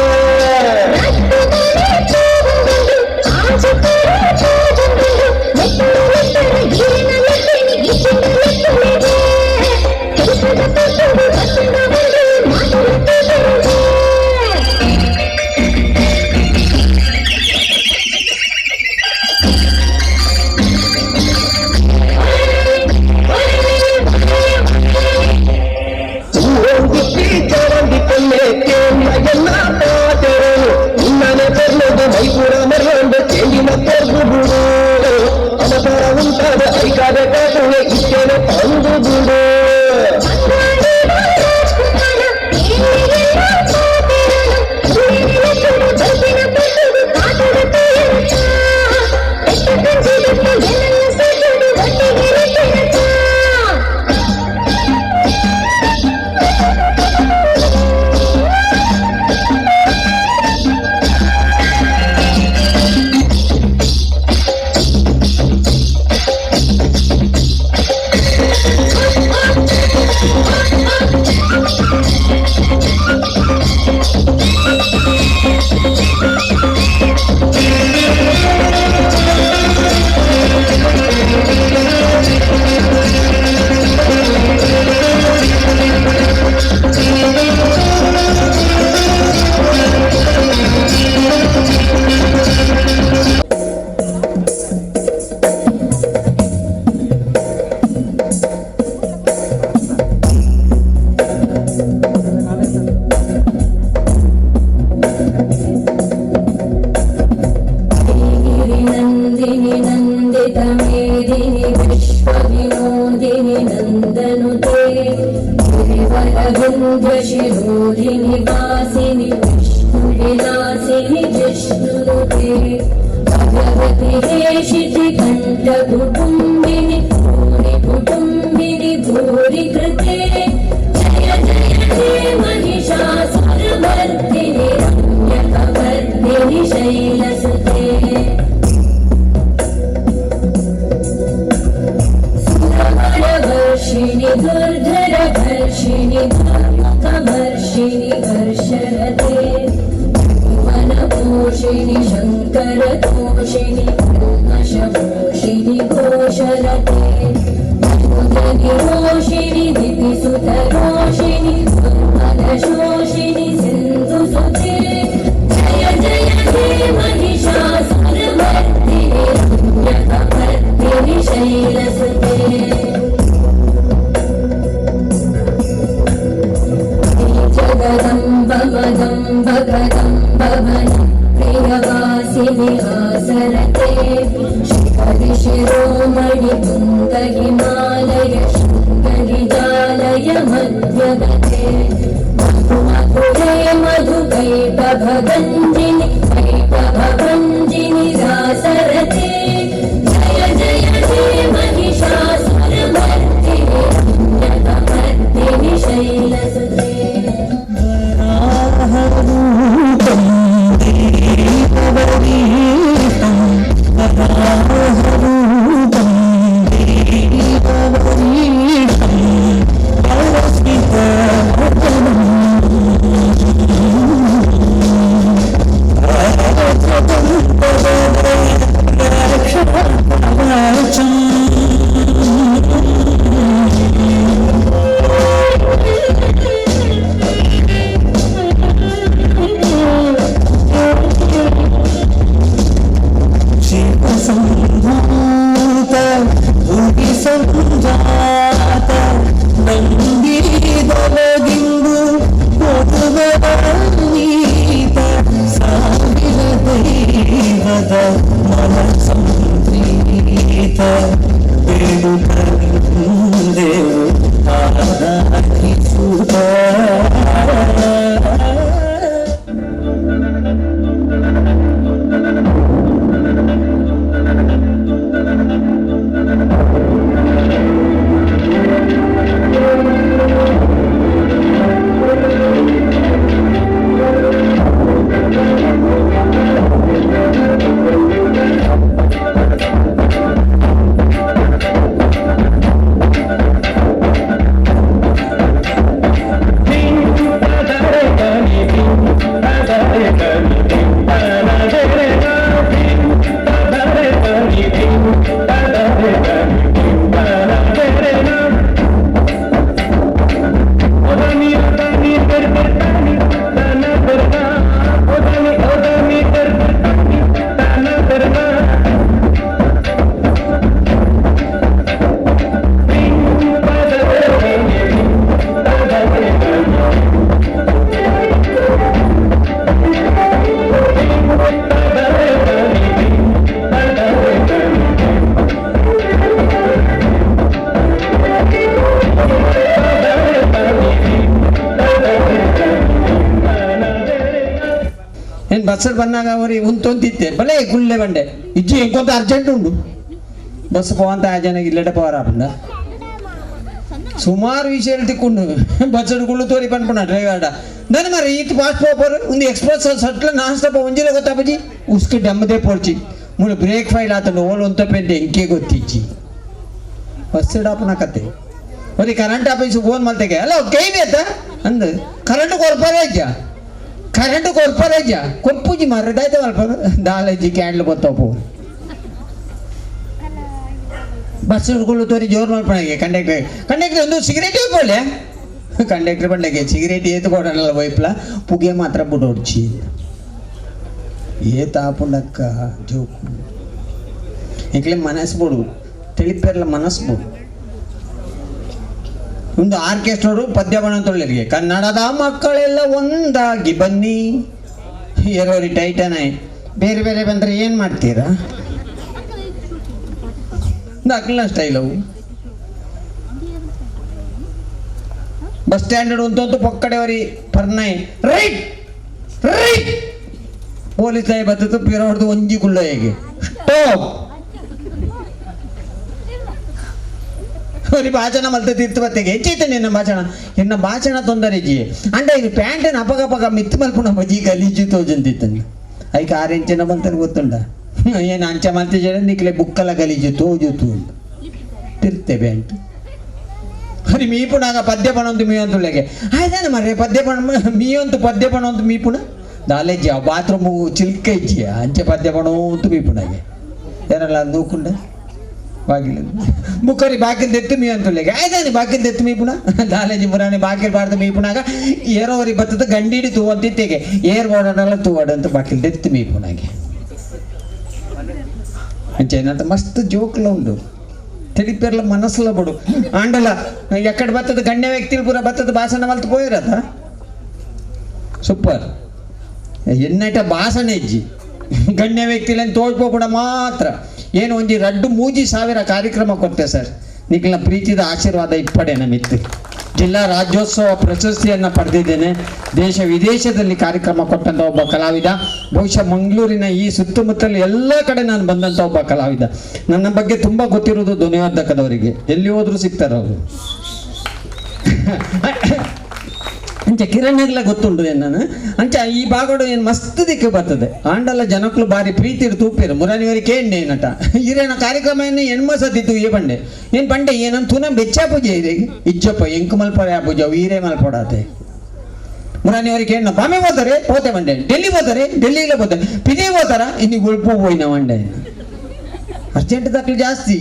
गिरिनन्दिनि नन्दितमेदिनि विश्वविनोदिनि नन्दनुते गिरिवरविन्ध्यशिरोधिनि वासिनि विष्णुविलासिनि जिष्णुनुते भगवति हेशिति कण्ठकुटुम्बिनि भूरि कुटुम्बिनि भूरि कृते जय जय हे महिषासुरमर्दिनि रम्यकवर्दिनि शैलसुते सुरवरवर्षिणि दुर्धरघर्षिणि दुर्मुखमर्षिणि घर्षरते भुवनपोषिणि शङ्करतोषिणि कल्मषभूषिणि घोषरते भूतनिरोषिणि दितिसुतरोषिणि दुर्मदशोषिणि सिन्धुसुते जय जय हे महिषासुरमर्दिनि रम्यकवर्दिनि शैलसुते जगदम्ब मदम्ब कदम्बवन प्रियवासिनि आसरते शिखरि शिरोमणि तुङ्ग हिमालय शृङ्गगिजारुणि Bus ಬಂದಾಗ ಅವ್ರಿಗೆ ಉಂತೊಂತಿತ್ತೆ ಬಲೆ ಗುಳ್ಳೆ ಬಂಡೆ ಇಜ್ಜಿ ಇಂಕೊಂತ ಅರ್ಜೆಂಟ್ ಉಂಡು ಬಸ್ ಪೋವಂತ ಆ ಜನ ಇಲ್ಲಡೆ ಪವರ್ ಆಪುಂಡ ಸುಮಾರು ವಿಷಯ ತಿಕ್ಕೊಂಡು ಬಸ್ ಗುಳ್ಳು ತೋರಿ ಪನ್ಪುಣ ಡ್ರೈವರ್ಡ ನನ್ನ ಮರ ಈತ ಫಾಸ್ಟ್ ಪೋಪರ್ ಒಂದು ಎಕ್ಸ್ಪ್ರೆಸ್ ಸಟ್ಲ ನಾನ್ ಸ್ಟಾಪ್ ಒಂಜಿಲೆ ಗೊತ್ತಾಪಜಿ ಉಸ್ಕು ಡಮ್ಮದೇ ಪೋಡ್ಚಿ ಮೂಲ ಬ್ರೇಕ್ ಫೈಲ್ ಆತಂಡು ಓಲ್ ಒಂತ ಪೆಂಡೆ ಎಂಕೆ ಗೊತ್ತಿಜ್ಜಿ ಬಸ್ ಡಾಪುನ ಕತೆ ಒಂದು current office phone ಮಲ್ತೆಗೆ ಅಲ್ಲ ಕೈನೆ ಆತ ಅಂದು ಕರೆಂಟ್ ಕೊರ್ಪರೇ ಇಜ್ಜ ಕರೆಂಟ್ ಕೊರ್ಪರೇ ಇಜ್ಜ ಕೊರ್ಪೂಜಿ ಮಾರ್ರೆ ದಾಯ್ತ ಮಲ್ಪ ದಾಲಜ್ಜಿ ಕ್ಯಾಂಡ್ಲ್ ಗೊತ್ತಪ್ಪು ಬಸ್ ಹಿಡ್ಕೊಳ್ಳು ತೋರಿ ಜೋರು ಮಲ್ಪಣಗೆ ಕಂಡಕ್ಟರ್ ಕಂಡಕ್ಟರ್ ಒಂದು ಸಿಗರೇಟ್ ಹೋಗ್ಬೋಲೆ ಕಂಡಕ್ಟರ್ ಬಂಡಗೆ ಸಿಗರೇಟ್ ಏತು ಕೊಡಲ್ಲ ವೈಪ್ಲ ಪುಗೆ ಮಾತ್ರ ಬುಡೋಡ್ಚಿ ಏ ತಾಪುಂಡಕ್ಕ ಜೋಕು ಇಂಕ್ಲೆ ಮನಸ್ಸು ಬಿಡು ತಿಳಿಪೇರ್ಲ ಮನಸ್ಸು ಬಿಡು ಒಂದು ಆರ್ಕೆಸ್ಟ್ರೋರು ಪದ್ಯ ಬಣ್ಣಂತೊಳ್ಳಿರಿಗೆ ಕನ್ನಡದ ಮಕ್ಕಳೆಲ್ಲ ಒಂದಾಗಿ ಬನ್ನಿ ಏರೋರಿ ಟೈಟನೇ ಬೇರೆ ಬೇರೆ ಬಂದರೆ ಏನು ಮಾಡ್ತೀರಾ ಅಕ್ಲ ಸ್ಟೈಲ್ ಅವು ಬಸ್ ಸ್ಟ್ಯಾಂಡರ್ಡ್ ಉಂಟು ಪೊಕ್ಕಡೆವರಿ ಪರ್ನಾಯ್ right right police ನಾಯಿ ಬತ್ತಿತ್ತು ಪಿರ ಹೊಡೆದು ಒಂಜಿ ಗುಳ್ಳ ಹೇಗೆ ಸ್ಟಾಪ್ ಅವ್ರಿ ಭಾಷಣ ಮಲ್ತ ತೀರ್ಥ ಬತ್ತೆಗೆ ಹೆಚ್ಚೈತೆ ನಿನ್ನ ಭಾಷಣ ನಿನ್ನ ಭಾಷಣ ತೊಂದರೆ ಜಿ ಅಂಡ ಇದು ಪ್ಯಾಂಟನ್ ಅಪಗಪಗ ಮಿತ್ತು ಮಲ್ಪುಣ ಬಜಿ ಗಲೀಜು ತೋಜಂತಿತ್ತಂದು ಐಕೆ ಆರು ಇಂಚಿನ ಮಲ್ತಾನೆ ಗೊತ್ತುಂಡ ಏನು ಅಂಚ ಮಲ್ತಿಜೆ ನಿಕ್ಲೆ ಬುಕ್ಕಲ ಗಲೀಜು ತೋಜುತು ಅಂತ ತಿರ್ತೆ ಪ್ಯಾಂಟ್ ಹರಿ ಮೀಪುಣಾಗ ಪದ್ಯ ಪಣಂತು ಮೀ ಅಂತುಳ್ಳೆಗೆ ಆಯ್ತಾನೆ ಮರ್ರೆ ಪದ್ಯ ಪಣ ಮೀ ಅಂತು ಪದ್ಯ ಪಣಂತು ಮೀಪುಣ ದಾಲೇಜಿ ಬಾತ್ರೂಮು ಚಿಲ್ಕ ಇಜ್ಜಿ ಅಂಚೆ ಪದ್ಯ ಪಣಂತು ಮೀಪುಣಾಗೆ ಏನಲ್ಲ ನೂಕುಂಡ ಬಾಗಿಲು ಬುಕ್ಕರಿ ಬಾಕಿಲ್ ದೆತ್ತು ಮೀ ಅಂತುಳ್ಳೆಗೆ ಆಯ್ತಾನೆ ಬಾಕಿಲ್ ದೆತ್ತು ಮೀಪುಣ ದಾಲೇಜಿ ಮುರಾಣಿ ಬಾಕಿಲ್ ಬಾರ್ದು ಮೀಪುಣಾಗ ಏರೋವರಿ ಬತ್ತದ ಗಂಡಿಡಿ ತೂವಂತಿತ್ತೆಗೆ ಏರ್ ಓಡಾಡಲ್ಲ ತೂವಾಡಂತ ಬಾಕಿಲ್ ದೆತ್ತು ಮೀಪುಣಾಗೆ ಅಂಚೆ ಏನಂತ ಮಸ್ತ್ ಜೋಕ್ಲ ಉಂಡು ತಿಳಿಪೇರ್ಲ ಮನಸ್ಸುಲ ಬಡು ಆಂಡಲ ಎಕ್ಕಡ ಬತ್ತದ ಗಣ್ಯ ವ್ಯಕ್ತಿలు ಪೂರ ಬತ್ತದ ಭಾಷಣ ಮಲ್ತು ಪೋಯಿರತ ಸೂಪರ್ ಎನ್ನೈಟ ಭಾಷಣ ಇಜ್ಜಿ ಗಣ್ಯ ವ್ಯಕ್ತಿలని ತೋಳ್ಪೋಪುಣ ಮಾತ್ರ ಏನು ಒಂಜಿ ರಡ್ಡು ಮೂಜಿ ಸಾವಿರ ಕಾರ್ಯಕ್ರಮ ಕೊಡ್ತೆ ಸರ್ ನಿಖಿಲ ಪ್ರೀತಿದ ಆಶೀರ್ವಾದ ಇಪ್ಪಡೆ ನಮಿತ್ತು ಜಿಲ್ಲಾ ರಾಜ್ಯೋತ್ಸವ ಪ್ರಶಸ್ತಿಯನ್ನು ಪಡೆದಿದ್ದೇನೆ. ದೇಶ ವಿದೇಶದಲ್ಲಿ ಕಾರ್ಯಕ್ರಮ ಕೊಟ್ಟಂಥ ಒಬ್ಬ ಕಲಾವಿದ, ಬಹುಶಃ ಮಂಗಳೂರಿನ ಈ ಸುತ್ತಮುತ್ತಲ ಎಲ್ಲ ಕಡೆ ನಾನು ಬಂದಂಥ ಒಬ್ಬ ಕಲಾವಿದ. ನನ್ನ ಬಗ್ಗೆ ತುಂಬ ಗೊತ್ತಿರೋದು ಧ್ವನಿವರ್ಧಕದವರಿಗೆ, ಎಲ್ಲಿ ಹೋದರೂ ಸಿಗ್ತಾರೆ ಅವರು. ಅಂಚೆ ಕಿರಣ್ ಗೊತ್ತುಂಟು ನಾನು ಅಂಚೆ ಈ ಭಾಗಡು ಏನು ಮಸ್ತ್ ದಿಕ್ಕು ಬರ್ತದೆ. ಆಂಡಲ ಜನಕ್ಕಳು ಬಾರಿ ಪ್ರೀತಿ ತೂಪಿರು ಮುರಾನಿವರಿ ಕೇಂಡೆ ನಟ ಹಿರೇನ ಕಾರ್ಯಕ್ರಮ ಏನು ಎಣ್ಮಸದಿತ್ತು ಈ ಬಂಡೆ ಏನು ಬಂಡೆ ಏನಂತ ತುನ ಬೆಚ್ಚ ಪೂಜೆ ಇದೆ ಇಜ್ಜಪ್ಪ ಎಂಕು ಮಲ್ಪಡೆ ಆ ಪೂಜೆ ಹೀರೆ ಮಲ್ಪಡಾತೆ ಮುರಾನಿವರಿ ಕೇಂಡ ಬಾಮೆ ಹೋತಾರೆ ಹೋತೆ ಬಂಡೆ ಡೆಲ್ಲಿ ಹೋತಾರೆ ಡೆಲ್ಲಿಗೆ ಹೋತಾರೆ ಪಿದೇ ಹೋತಾರ ಇನ್ನು ಗುಳ್ಪು ಹೋಯ್ನ ಬಂಡೆ ಅರ್ಜೆಂಟ್ ದಾಖಲು ಜಾಸ್ತಿ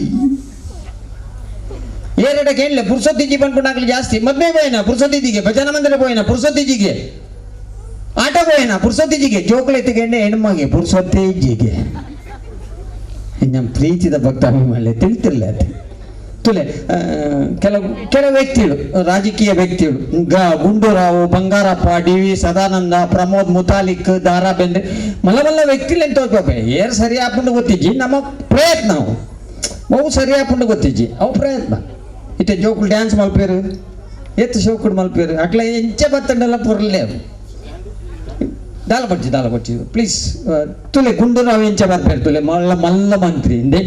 ಏರಡ ಕೇಳಲೆ ಪುರುಷೋತ್ತಿಜಿ ಬಂದ್ಬಿಟ್ಟು ಜಾಸ್ತಿ ಮದ್ವೆ ಪೋಯಿನ ಪುರುಷೋತ್ತಿಜಿಗೆ ಭಜನ ಮಂದಿರ ಪೋಯಿನ ಪುರುಷೋತ್ತಿಜಿಗೆ ಆಟೋ ಪೋಯಿನ ಪುರುಷೋತ್ತಿಜಿಗೆ ಜೋಕುಲೆತ್ತಿಗೆಂಡೆ ಹೆಣ್ಮಗೆ ಪುರುಷೋತ್ತಿಜಿಗೆ ನಮ್ಮ ಪ್ರೀತಿದ ಭಕ್ತ ಅಭಿಮಾನಿ ತಿಳಿತಿರ್ಲ ಅದು ತುಲೆ. ಕೆಲವು ಕೆಲವು ವ್ಯಕ್ತಿಗಳು ರಾಜಕೀಯ ವ್ಯಕ್ತಿಗಳು ಗುಂಡೂರಾವ್, ಬಂಗಾರಪ್ಪ, ಡಿ ವಿ ಸದಾನಂದ, ಪ್ರಮೋದ್ ಮುತಾಲಿಕ್, ದಾರಾ ಬೇಂದ್ರೆ ಮಲ್ಲ ಮಲ್ಲ ವ್ಯಕ್ತಿలు ಎಂತ ಹೋಗ್ಬೇಕು ಏರ್ ಸರಿ ಹಾಕೊಂಡು ಗೊತ್ತಿಜ್ಜಿ ನಮ್ಮ ಪ್ರಯತ್ನ ಅವು ಬಹು ಸರಿ ಹಾಕೊಂಡು ಗೊತ್ತಿಜ್ಜಿ ಅವು ಪ್ರಯತ್ನ ಇತ್ತೆ ಜೋಕುಲು ಡ್ಯಾನ್ಸ್ ಮಲ್ಪೇರು ಎತ್ತು ಶೋಕುಡು ಮಲ್ಪೇರು ಅಟ್ಲ ಎಂಚ ಬತ್ತಂಡೆಲ್ಲ ಪೊರ್ಲೆ ದಾಲ ಪಡ್ಚಿ ಪ್ಲೀಸ್ ತುಲೆ ಗುಂಡೂರಾವ್ ಎಂಚ ಬರ್ಪೇರು ತುಲೆ ಮಲ್ಲ ಮಲ್ಲ ಮಂತ್ರಿ ಇಂದೆ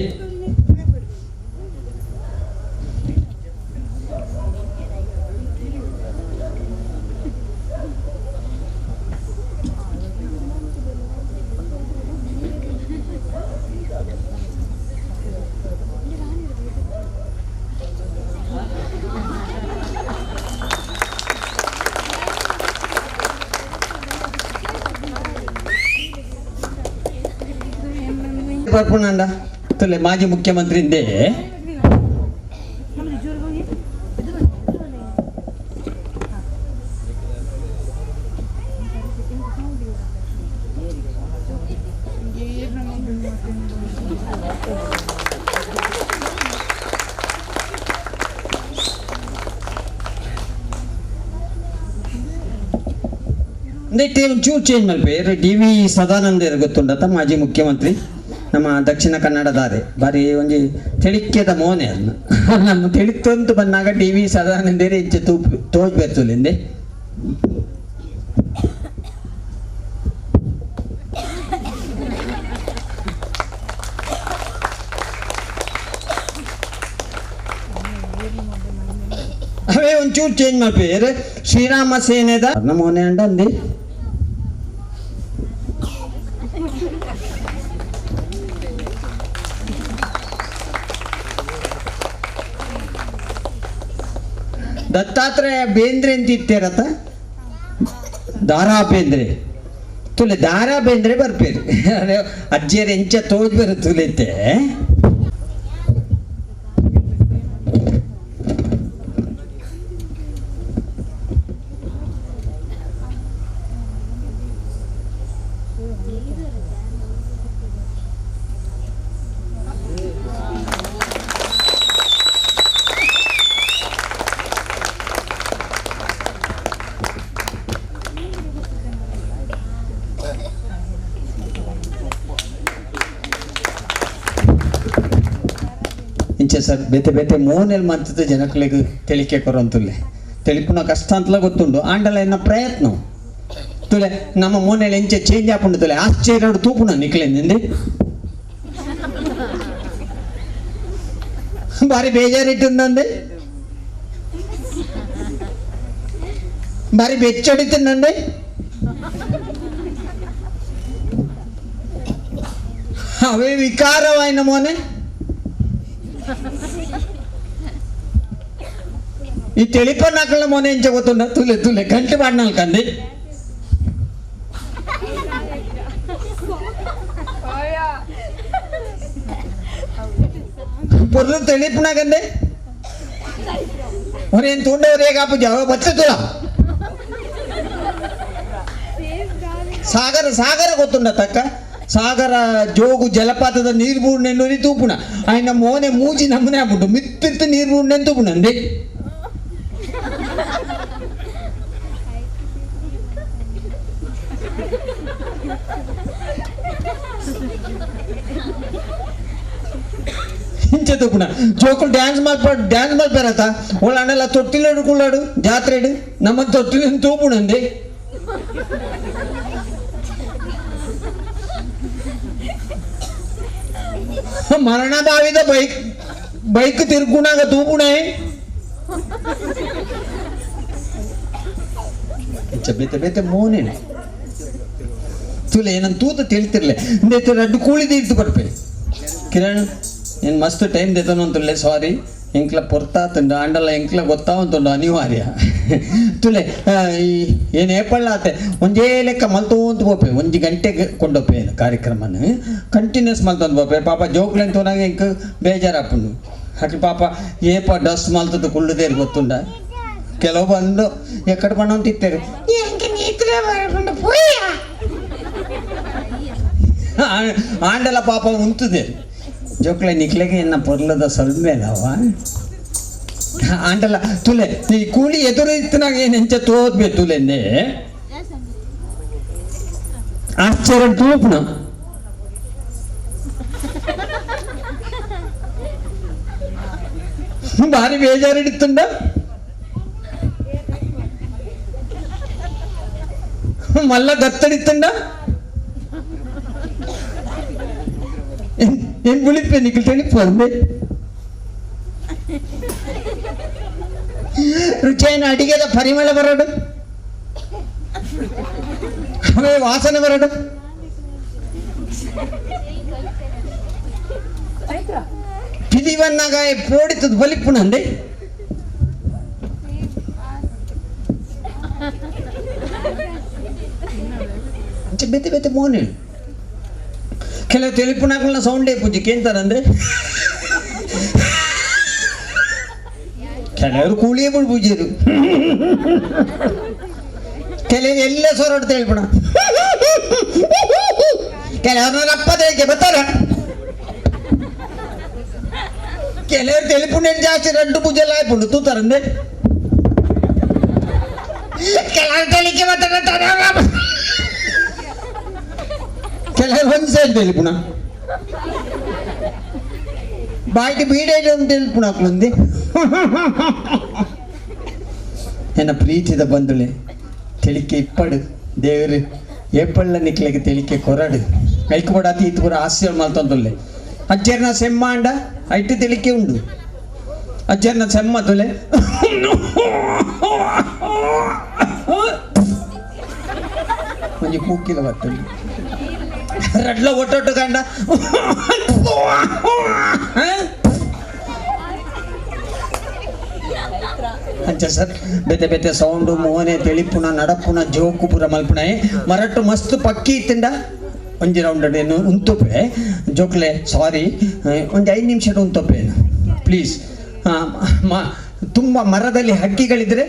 ಬರ್ಪುಣಂಡ ತುಲೆ ಮಾಜಿ ಮುಖ್ಯಮಂತ್ರಿ ಇಂದೇ ಚೂರು ಚೇಂಜ್ ಮಲ್ಪೆ ಡಿ ವಿ ಸದಾನಂದ ಗೊತ್ತುಂಡತ ಮಾಜಿ ಮುಖ್ಯಮಂತ್ರಿ ನಮ್ಮ ದಕ್ಷಿಣ ಕನ್ನಡದಾರೆ ಬಾರಿ ಒಂಜಿ ತಿಳಿಕ್ಕೆದ ಮೋನೆ ಅಲ್ಲ ನಮ್ಮ ತಿಳಿತಂತು ಬಂದಾಗ ಡಿ ವಿ ಸದಾನಂದೇರೆ ಇಂಚೆ ತೂಪು ತೋಜ್ ಬೆರ್ತುಲಿಂದೆ. ಒಂಚೂರು ಚೇಂಜ್ ಮಾಡ್ಪೇರು ಶ್ರೀರಾಮ ಸೇನೆದ ನಮೋನೆ ಅಂಡಿ ದತ್ತಾತ್ರೇಯ ಬೇಂದ್ರೆ ಅಂತ ಇತ್ತೇರತ್ತ ದಾರಾ ಬೇಂದ್ರೆ ತುಲೆ ದಾರಾ ಬೇಂದ್ರೆ ಬರ್ಪೇರು ಅಜ್ಜಿಯರ್ ಎಂಚ ತೋಜ್ ಬರು ತುಲೆತ್ತೆ ಇಂಚೆ ಸರ್ ಬೇತೆ ಬೇತೆ ಮೋನೆಲ್ ಮಂತದ ಜನಕ್ಲೆಗ್ ತೆಲಿಕೆ ಕೊರಂತುಲ್ಲೆ ತೆಲಿಪುನ ಕಷ್ಟ ಅಂತಲ ಗೊತ್ತುಂಡು ಆಂಡಲ ಎನ್ನ ಪ್ರಯತ್ನ ತುಲೆ ನಮ್ಮ ಮೋನೆಲ್ ಎಂಚೆ ಚೇಂಜ್ ಆಪುಂಡು ತುಲೆ ಆಶ್ಚರ್ಯ ತೂಪುಣ ನಿಕ್ಲೆಂದಿಂದೆ ಭಾರಿ ಬೇಜಾರಿಟ್ಟುಂದಂದೆ ಭಾರಿ ಬೆಚ್ಚಡಿತಂದಂದೆ ಅವೇ ವಿಕಾರವಾಯಿನ ಮೋನೆ ಈ ತೆಳಿಪನ್ನಾಕಳ ಮೊನೆ ಎಂಚ ಗೊತ್ತುಂಡ ತುಲೆ ತುಲೆ ಗಂಟೆ ಬಾಡ್ನಲ್ ಕಂದಿ ಪೊರ್ಲು ತೆಳಿಪುನಾಗಂದೆ ಒರೇನು ತೂಂಡವ್ರು ಹೇಗಾಪು ಜಾವ ಬಚ್ಚ ತುಲ ಸಾಗರ ಸಾಗರ ಗೊತ್ತುಂಡ ತಕ್ಕ ಸಾಗರ ಜೋಗು ಜಲಪಾತದ ನೀರು ಬೂರ್ಣೆನ್ನು ತೂಪುಣ ఆయన ಮೋನೆ ಮೂಜಿ ನಮ್ಮನೆ ಆಗ್ಬಿಟ್ಟು ಮಿತ್ತಿತ್ತು ನೀರು ಬೂರ್ಣೆನ್ ತೂಪುಣ ಅಂದೆ ಇಂಚೆ ತೂಪುಣ ಜೋಕುలు ಡ್ಯಾನ್ಸ್ ಮಲ್ಪ ಡ್ಯಾನ್ಸ್ ಮಲ್ಪೇರತ ಒಳ್ಳೆ ಅಣ್ಣೆಲ್ಲ ತೊಟ್ಟಿಲು ಹಿಡ್ಕೊಳ್ಳಾಡು ಜಾತ್ರೆಡು ನಮ್ಮ ತೊಟ್ಟಿಲು ತೂಪುಣಂದೆ ಮರಣ ಬಾವಿದ ಬೈಕ್ ಬೈಕ್ ತಿರ್ಗುಣಾಗ ತೂಪುಣೆ ಬೇತೆ ಬೇತೆ ಮೋನೇನೆ ತುಲೆ ಏನಂತ ತೂತ ತಿಳಿತಿರ್ಲೆ ರಡ್ಡು ಕೂಳಿ ತೀರ್ತು ಕೊಡ್ಪೆ ಕಿರಣ್ ಏನು ಮಸ್ತ್ ಟೈಮ್ ದೇತನು ಅಂತುಲ್ಲೆ ಸಾರಿ ಎಂಕ್ಲ ಪೊರ್ತಾತುಂಡು ಆಂಡಲ ಎಂಕ್ಲ ಗೊತ್ತಾವಂತುಂಡು ಅನಿವಾರ್ಯ ತುಲೆ ಈ ಏನು ಏಪಳ್ಳ ಆತೆ ಒಂಜೇ ಲೆಕ್ಕ ಮಲ್ತೋಂತ ಪೋಪೆ ಒಂಜಿ ಗಂಟೆಗೆ ಕೊಂಡೋಪೆ ಏನು ಕಾರ್ಯಕ್ರಮನ ಕಂಟಿನ್ಯೂಸ್ ಮಲ್ತೊಂದು ಪೋಪೆ ಪಾಪ ಜೋಕ್ಲೆನ್ ತೋನಾಗ ಎಂಕ್ ಬೇಜಾರಾಪುಂಡು ಅಟ್ಲು ಪಾಪ ಏಪ ಡಸ್ಟ್ ಮಲ್ತದ್ದು ಕುಳ್ಳುದೇರು ಗೊತ್ತುಂಡ ಕೆಲವು ಬಂದು ಎಕ್ಕಡ ಪಣ್ಣ ಅಂತ ಇತ್ತೇರು ಆಂಡಲ ಪಾಪ ಉಂತುದೇರು ಜೋಕ್ಲೆ ನಿಕ್ಲೆಗೆ ಎನ್ನ ಪೊರ್ಲದ ಸೊಲ್ಮೇಲವ ಆಂಡಲ ತುಲೆ ಈ ಕೂಲಿ ಎದುರು ಇತ್ತನಾಗ ಏನು ಎಂಚ ತೋದ್ಬೆ ತುಲೆಂದೆ ಆಶ್ಚರ್ಯ ತೂಪುಣ ಭಾರಿ ಬೇಜಾರಿಡಿತ್ತುಂಡ ಮಲ್ಲ ಗತ್ತಡಿತ್ತುಂಡ ಏನ್ ಬಿಳಿಪೆ ನಿಖಲ್ ತಿಳಿಪು ರುಚಿಯನ್ನ ಅಡಿಗೆದ ಪರಿಮಳ ಬರಡು ಅವೇ ವಾಸನೆ ಬರಡು ಪಿದಿವನ್ನಾಗ ಪೋಡಿತದ ಬಲಿಪುಣಂದೆ ಬೇತೆ ಬೇತೆ ಮೋನೇಳು ಕೆಲವು ತೆಲಿಪುನಾಕಲ್ನ ಸೌಂಡೇ ಪೂಜೆ ಕೇಂತಾರಂದ್ರೆ ಕೆಲವರು ಕೂಳಿಯೇ ಬಿಡು ಪೂಜೆರು ಕೆಲವರು ಎಲ್ಲ ಸೊರಡು ತಿಳಿಪುಣ ಕೆಲವ್ರನ್ನ ಅಪ್ಪ ತಿಳಿಕೆ ಬರ್ತಾರ ಕೆಲವರು ತಿಳಿಪುಣ ಜಾಸ್ತಿ ರಡ್ಡು ಪೂಜೆ ಎಲ್ಲ ಆಯ್ಪುಂಡು ತೂತಾರಂದ್ರೆ ಕೆಲವರು ತಿಳಿಕೆ ಬರ್ತಾರ ಕೆಲವರು ಒಂದು ಸೈಡ್ ತಿಳಿಪುಣ ಬಾಯಿಗೆ ಬೀಡೆ ಅಂತ ತಿಳಿಪುಣ ಹಾಕ್ಲಂದೆ ಎನ್ನ ಪ್ರೀತಿದ ಬಂದುಳೆ ತಿಳಿಕೆ ಇಪ್ಪಡು ದೇವರು ಏಪಳ್ಳ ನಿಕ್ಲೆಗೆ ತಿಳಿಕೆ ಕೊರಡು ಐಕ್ಬೋಡ ಅತಿ ಇತ್ತು ಪೂರ ಹಾಸ್ಯ ಮಲ್ತೊಂದುಲ್ಲೆ ಅಜ್ಜರ್ನ ಸೆಮ್ಮಾಂಡ ಐಟು ತಿಳಿಕೆ ಉಂಡು ಅಜ್ಜನ ಸೆಮ್ಮ ತುಲೆ ಒಂಜಿ ಪೂಕಿಲ ಬರ್ತದೆ ರಡ್ಲ ಒಟ್ಟೊಟ್ಟು ಕಂಡ ಅಂಚ ಸರ್ ಬೇತೆ ಬೇತೆ ಸೌಂಡು ಮೋನೆ ತೆಳಿಪುಣ ನಡಪುಣ ಜೋಕು ಪೂರ ಮಲ್ಪುಣ ಮರಟ್ಟು ಮಸ್ತ್ ಪಕ್ಕಿ ಇತ್ತಿಂಡ ಒಂಜಿ ರೌಂಡ್ ಏನು ಉಂತುಪೆ ಜೋಕ್ಲೆ ಸಾರಿ ಒಂದು 5 ನಿಮಿಷ ಉಂತುಪೆ ಪ್ಲೀಸ್. ತುಂಬ ಮರದಲ್ಲಿ ಹಕ್ಕಿಗಳಿದ್ರೆ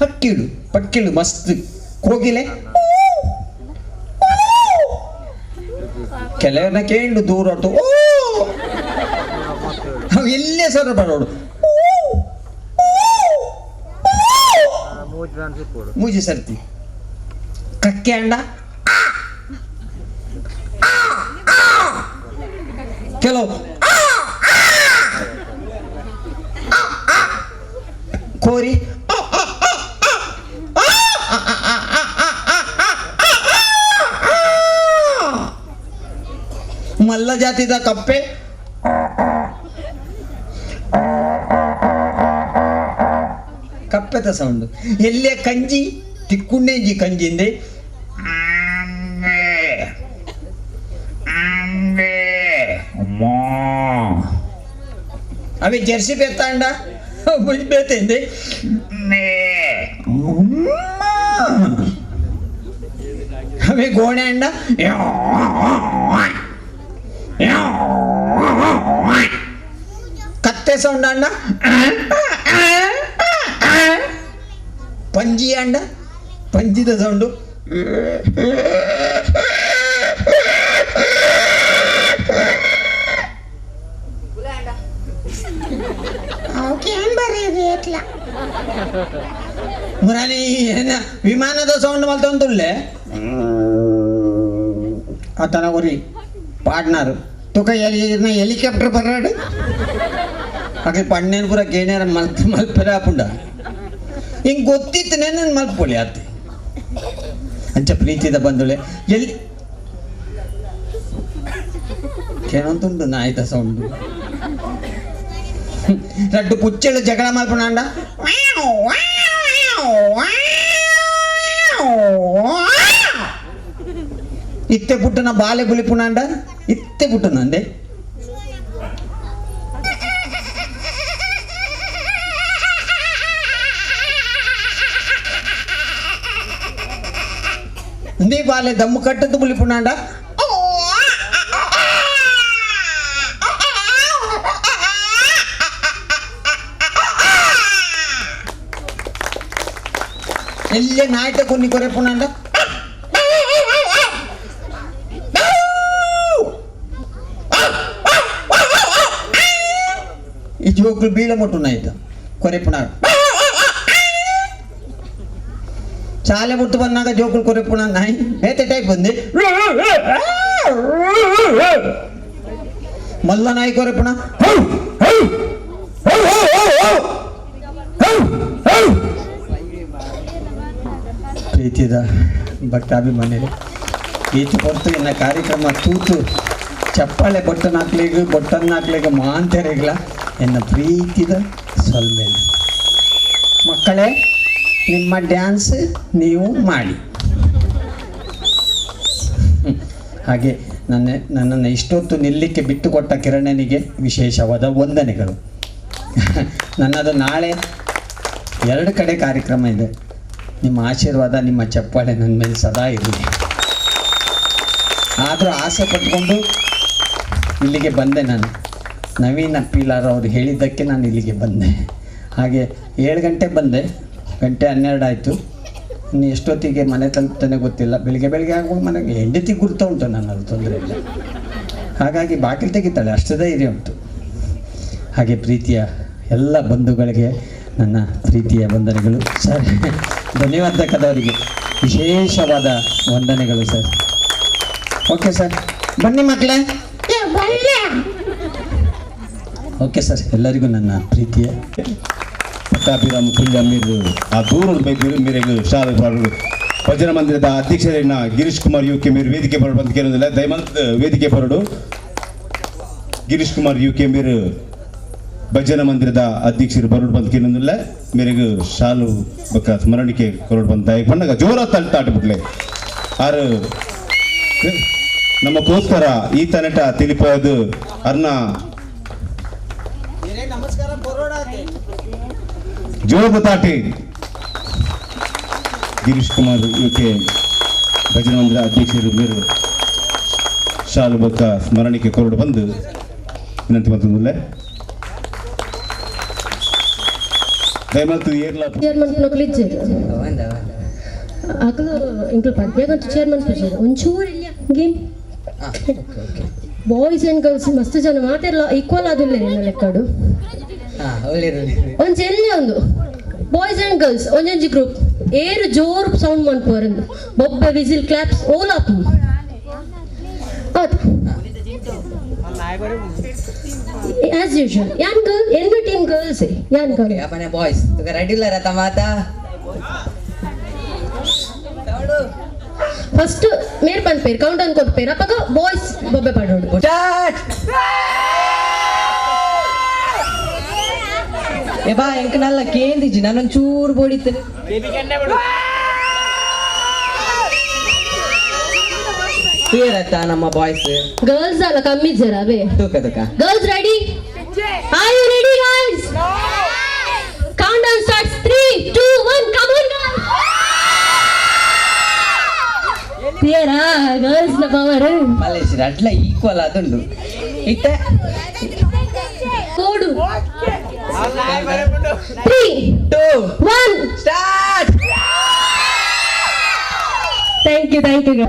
ಹಕ್ಕಿಳು ಪಕ್ಕಿಳು ಮಸ್ತ್ ಕೋಗಿಲೆ ಕೆಲವನ್ನ ಕೇಳು ದೂರ ಹೊರತು ಓ ಅವು ಎಲ್ಲೇ ಸರ್ ಬರೋಡು ಮೂಜಿ ಸರ್ತಿ ಕಕ್ಕೆ ಅಂಡ ಕೆಲವು ಕೋರಿ ಮಲ್ಲ ಜಾತಿದ ಕಪ್ಪೆ ಕಪ್ಪೆದ ಸೌಂಡು ಎಲ್ಲೇ ಕಂಜಿ ತಿಕ್ಕುಂಡೇಂಜಿ ಕಂಜಿಂದೆ ಅವಿ ಜೆರ್ಸಿ ಬೇತಾಂಡ ಬೇತಿಂದೆ ಅವಿ ಗೋಣೆ ಅಂಡ ಕತ್ತೆ ಸೌಂಡ್ ಅಂಡ ಪಂಜಿ ಅಂಡ ಪಂಜಿದ ಸೌಂಡು ಮುರಾನಿ ವಿಮಾನದ ಸೌಂಡ್ ಮಲ್ತೊಂದುಲ್ಲೆ ಆತನ ಒರಿ ಪಾಡ್ನಾರು ತುಕ ಹೆಲಿಕಾಪ್ಟರ್ ಬರ್ರಾಡು ಅక్కడ ಪಣ್ಣೇನು ಪೂರ ಗೇಣ್ಯಾರ ಮಲ್ಪ್ ಮಲ್ಪೆರ ಆಪುಂಡ ಹಿಂಗೆ ಗೊತ್ತಿತ್ತು ನಾನು ಮಲ್ಪೊಳಿ ಆತೆ ಅಂಚ ಪ್ರೀತಿದ ಬಂದುಳೆ ಎಲ್ಲಿ ಕೇಳಂತುಂಟು ನಾಯ್ತ ಸೌಂಡು ರಡ್ಡು ಪುಚ್ಚಳು ಜಗಳ ಮಲ್ಪುಣಂಡ ಇತ್ತೆ ಪುಟ್ಟನ ಬಾಲೆ ಬುಲಿಪುಣಂಡ ಇತ್ತೆ ಪುಟ್ಟನಂದೆ ಇಂದೇ ಬಾಲೆ ದಮ್ಮು ಕಟ್ಟದ್ದು ಬುಲಿಪುಣಂಡ ಎಲ್ಲೇ ನಾಯ್ತ ಕೊನ್ನಿ ಕೊರೆ ಪುಣಂಡ ಈ ಜೋಕ್ಲು ಬೀಳ ಮುಟ್ಟು ನಾಯ್ತು ಕೊರೆ ಪುಣಾಗ ಚಾಲೆ ಮುಟ್ಟು ಬಂದಾಗ ಜೋಕುಲು ಕೊರೆ ಪುಣ ನಾಯಿ ಬೇತೆ ಟೈಪ್ ಬಂದು ಮಲ್ಲ ನಾಯಿ ಕೊರೆ ಪುಣ ಪ್ರೀತಿದ ಭಕ್ತಾಭಿಮಾನಿಗಳು ಈತ ಹೊರತು ಇನ್ನ ಕಾರ್ಯಕ್ರಮ ತೂತು ಚಪ್ಪಾಳೆ ಬೊಟ್ಟನಾಕ್ಲಿಗೆ ಬೊಟ್ಟನ್ನಾಕ್ಲಿಗೆ ಮಾಂತೆರೆಗ್ಲ ಎನ್ನ ಪ್ರೀತಿದ ಸೊಲ್ಮೆ. ಮಕ್ಕಳೇ ನಿಮ್ಮ ಡ್ಯಾನ್ಸ್ ನೀವು ಮಾಡಿ. ಹಾಗೆ ನನ್ನನ್ನು ಇಷ್ಟೊತ್ತು ನಿಲ್ಲಕ್ಕೆ ಬಿಟ್ಟುಕೊಟ್ಟ ಕಿರಣನಿಗೆ ವಿಶೇಷವಾದ ವಂದನೆಗಳು. ನನ್ನದು ನಾಳೆ 2 ಕಡೆ ಕಾರ್ಯಕ್ರಮ ಇದೆ. ನಿಮ್ಮ ಆಶೀರ್ವಾದ ನಿಮ್ಮ ಚಪ್ಪಾಳೆ ನನ್ನ ಮೇಲೆ ಸದಾ ಇರಲಿ. ಆದರೂ ಆಸೆ ಪಟ್ಕೊಂಡು ಇಲ್ಲಿಗೆ ಬಂದೆ ನಾನು. ನವೀನ ಪೀಲಾರ್ ಅವರು ಹೇಳಿದ್ದಕ್ಕೆ ನಾನು ಇಲ್ಲಿಗೆ ಬಂದೆ. ಹಾಗೆ 7 ಗಂಟೆ ಬಂದೆ, ಗಂಟೆ 12 ಆಯಿತು. ಇನ್ನು ಎಷ್ಟೊತ್ತಿಗೆ ಮನೆ ತಲುಪ್ತಾನೆ ಗೊತ್ತಿಲ್ಲ. ಬೆಳಿಗ್ಗೆ ಬೆಳಿಗ್ಗೆ ಆಗುವಾಗ ಮನೆಗೆ ಹೆಂಡತಿ ಗುರ್ತಾ ಉಂಟು, ನಾನು ಅದು ತೊಂದರೆ ಇಲ್ಲ. ಹಾಗಾಗಿ ಬಾಗಿಲು ತೆಗಿತಾಳೆ, ಅಷ್ಟೇ ಧೈರ್ಯ ಉಂಟು. ಹಾಗೆ ಪ್ರೀತಿಯ ಎಲ್ಲ ಬಂಧುಗಳಿಗೆ ನನ್ನ ಪ್ರೀತಿಯ ವಂದನೆಗಳು ಸರ್. ಧನ್ಯವಾದ ಕದವರಿಗೆ ವಿಶೇಷವಾದ ವಂದನೆಗಳು sir. Okay sir, ಬನ್ನಿ ಮಕ್ಕಳೇ. ಓಕೆ ಸರ್, ಎಲ್ಲರಿಗೂ ನನ್ನ ಪ್ರೀತಿಯ ಪಟ್ಟಾಭಿರಾಮ ಕುಂಜ ಮೀರು ಆ ದೂರದ ಬೈದಿರು ಮೀರೆಗೆ ಶಾಲೆ ಪಾಡು ಭಜನಾ ಮಂದಿರದ ಅಧ್ಯಕ್ಷರಿನ ಗಿರೀಶ್ ಕುಮಾರ್ ಯು ಕೆ ಮೇರು ವೇದಿಕೆ ಬರೋಡು ಬಂದು ಕೇಳೋದಿಲ್ಲ. ದಯಮಂತ್ ವೇದಿಕೆ ಬರೋಡು. ಗಿರೀಶ್ ಕುಮಾರ್ ಯು ಕೆ ಮೇರು ಭಜನಾ ಮಂದಿರದ ಅಧ್ಯಕ್ಷರು ಬರೋಡು ಬಂದು ಕೇಳೋದಿಲ್ಲ. ಮೇರೆಗೆ ಶಾಲು ಬಕ್ಕ ಸ್ಮರಣಿಕೆ ಕೊರಡು ಬಂದು ದಯ ಬಣ್ಣಗ ಜೋರ ತಳ್ತಾಟ ಬಿಡ್ಲೆ ಆರು ನಮ್ಮಕ್ಕೋಸ್ಕರ ಈ ತನಟ ತಿಳಿಪೋದು ಅರ್ನ ಜೋರದ ತಾಟಿ. ಗಿರೀಶ್ ಕುಮಾರ್ ಯು ಕೆ ಭಜನಾ ಮಂದಿರ ಅಧ್ಯಕ್ಷರು ಮೇರು ಶಾಲು ಬಕ್ಕ ಸ್ಮರಣಿಕೆ ಕೊರಡು ಬಂದು ವಿನಂತಿ ಮಾಡ್ತಂದಿಲ್ಲ. ದಯಮಾಡಿ ಏರ್ಲ ಚೇರ್ಮನ್ ಇಜ್ಜೆರ್ ಅಕುಲು ಇಂಕ್ಲು ಪದ್ಯಗಂತೂ ಚೇರ್ಮನ್ ಪೂಜೆರ್ ಒಂಚೂರು ಇಲ್ಲ ಗೇಮ್ ಬಾಯ್ಸ್ ಆ್ಯಂಡ್ ಗರ್ಲ್ಸ್ ಮಸ್ತ್ ಜನ ಮಾತೆಲ್ಲ ಈಕ್ವಲ್ ಆದುಲ್ಲೆ ನಿನ್ನ ಲೆಕ್ಕಡು. ಒಂಜಿ ಎಲ್ಲೆ ಒಂದು ಬಾಯ್ಸ್ ಆ್ಯಂಡ್ ಗರ್ಲ್ಸ್ ಒಂಜೊಂಜಿ ಗ್ರೂಪ್ ಏರು ಜೋರು ಸೌಂಡ್ ಮನ್ಪುವರಂದು ಬೊಬ್ಬೆ ವಿಸಿಲ್ ಕ್ಲಾಪ್ಸ್ ಓಲ್ ಆಪು ಆತ್ ಆಸ್ ಯೂಶುವಲ್ ಯಾನ್ ಗರ್ಲ್ ಎನ್ನು ಟೀಮ್ ಗರ್ಲ್ಸ್ ಯಾನ್ ಗರ್ಲ್ अपने बॉयज तुका रेडी रहा माता. ಫಸ್ಟ್ ಮೇರ್ ಪನ್ಪೇರು ಕೌಂಟ್ ಡೌನ್ ಕೊರ್ಪೇರು ಅಪಗ ಬಾಯ್ಸ್ ಬೊಬ್ಬೆ ಪಾಡೋಡು. ಸ್ಟಾರ್ಟ್. ಏ ಬಾ ಎಂಕ್ ನಲ್ಲ ಕೇಂದಿಜಿ ನಾನೊಂಚೂರು ಬೋಡಿತ್ತೇನೆ. ತೂಯರತ್ತ ನಮ್ಮ ಬಾಯ್ಸ್. ಗರ್ಲ್ಸ್ ಅಲ್ಲ ಕಮ್ಮಿ ಜರ ಅವೇ. ತೂಕ ತೂಕ. Girls ready? Are you ready guys? Count down starts. 3 2 1 come on guys. ತೀರಾ ಗರ್ಲ್ಸ್ ನ ಪವರ್. ಮಲೇಶ್ ಅಡ್ಲ ಈಕ್ವಲ್ ಅದುಂಡು ಇತ್ತೆ. ಕೋಡು 3 2 1 start. Thank you, thank you.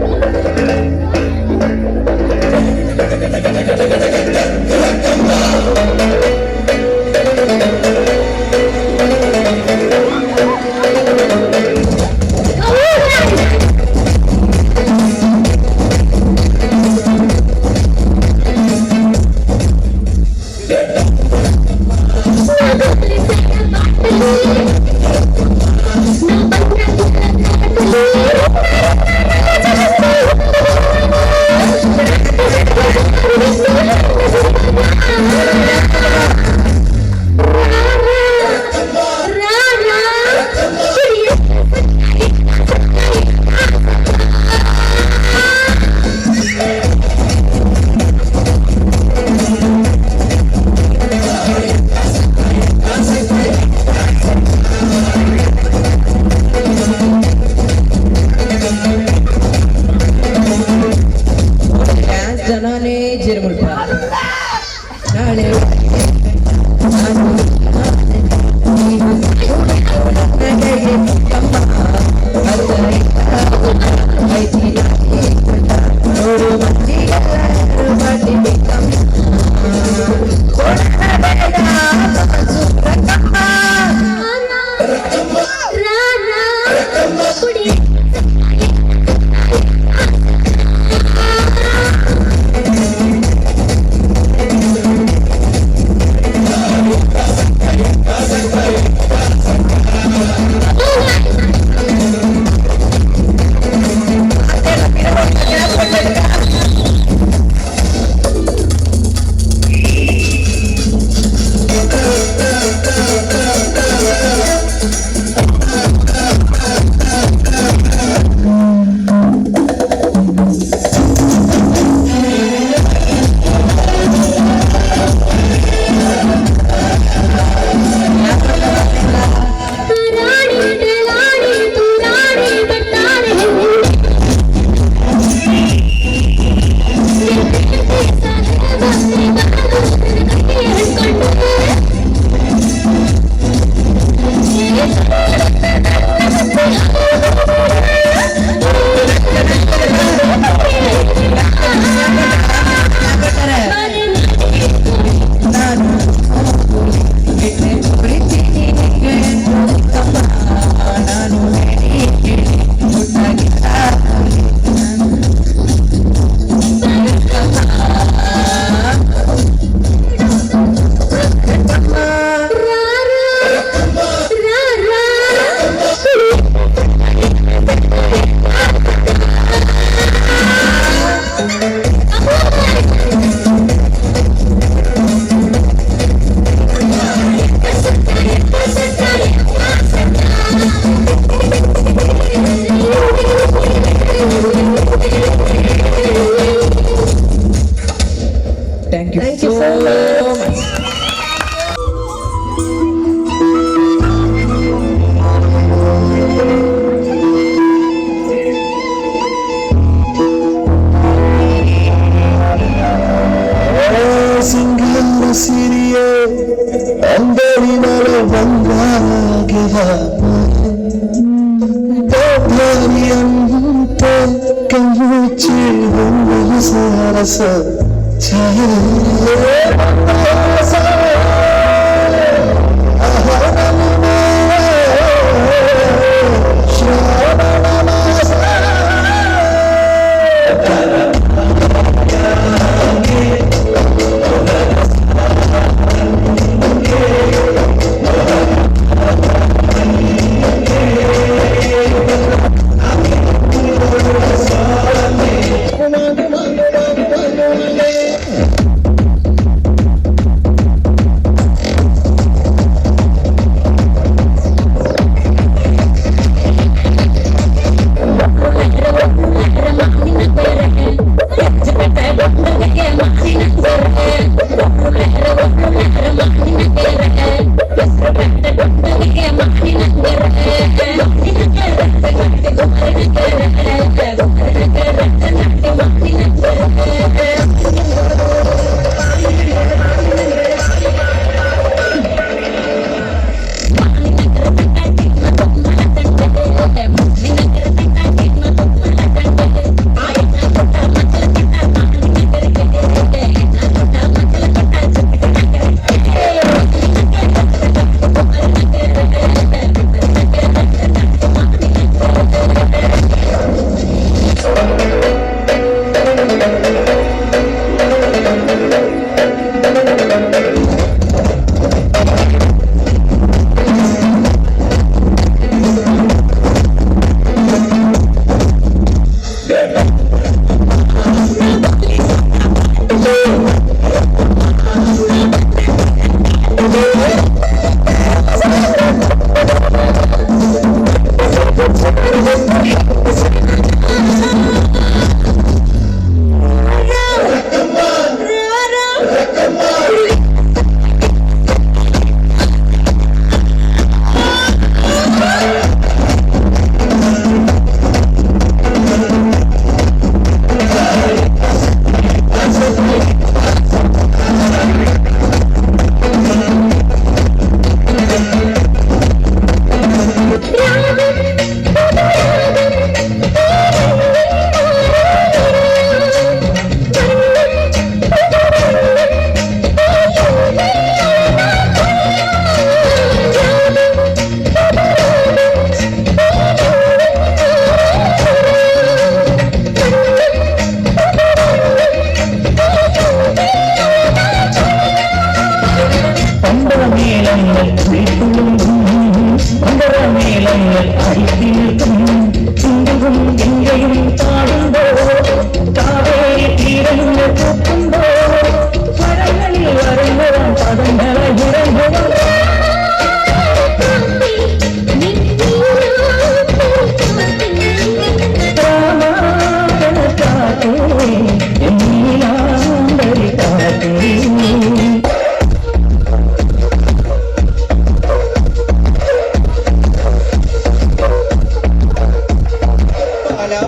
ಸಿರಿಯೇ ಅಂದರಿನರ ಬಂದಾಗಿದ ದಾರಿಯಂತೆ ಕಣ್ಣುಚ್ಚಿ ಸರಸ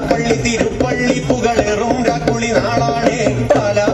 പള്ളി Thiruppally പുകളേറും രാക്കുളി നാളാണേ. Pala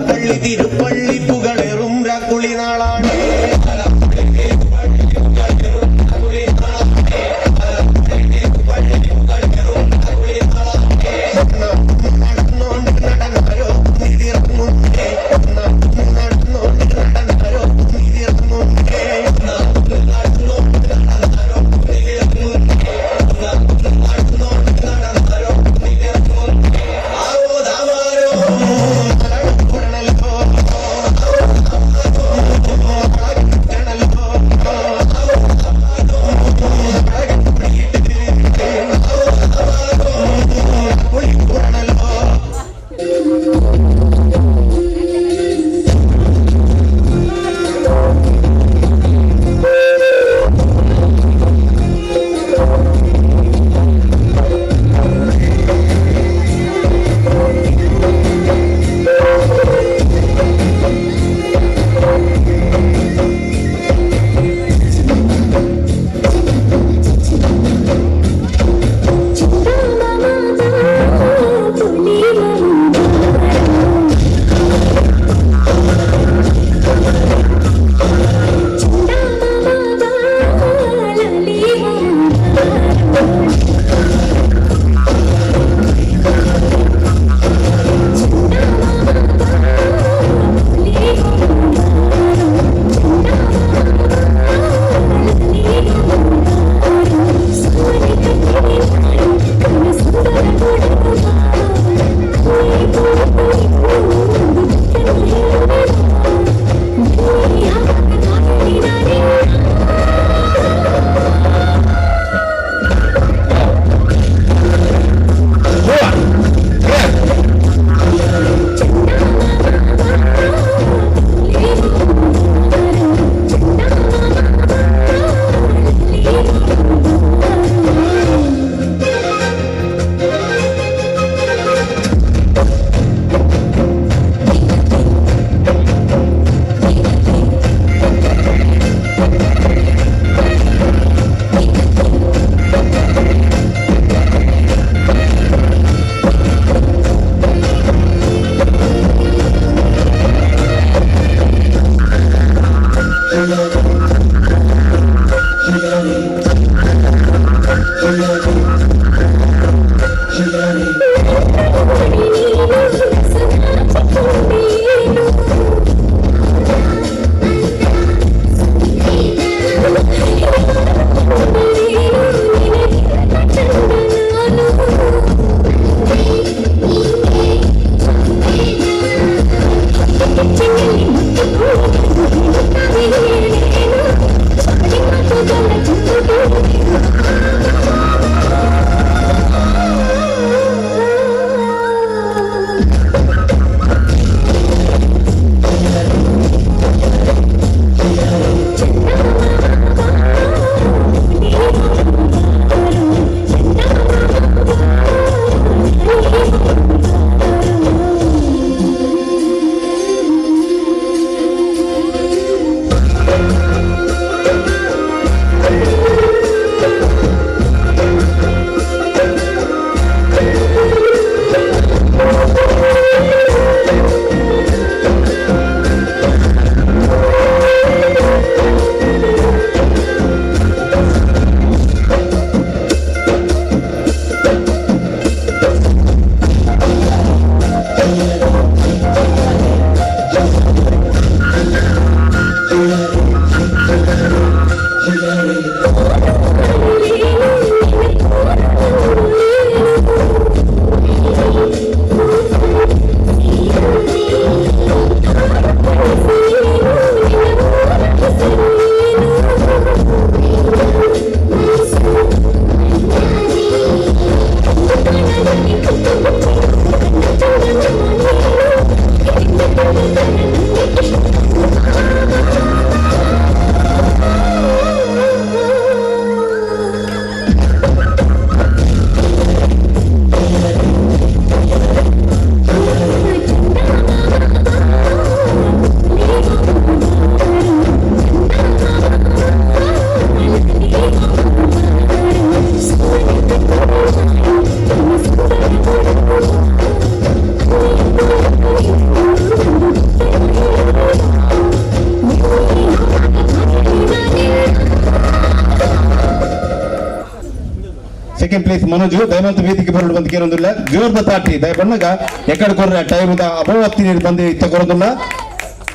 Second place Manoj ದಯಮಂತ ವೇದಿಕೆ ಬರಲು ಬಂದು ಕೇರೊಂದಿಲ್ಲ ಜೋರ್ದ ತಾಟಿ ದಯ ಬಣ್ಣಗ ಎಕಡೆ ಕೊರ್ರ ಟೈಮ್ ಅಭವತ್ತಿ ನೀರು ಬಂದು ಇತ್ತ ಕೊರೋದಿಲ್ಲ.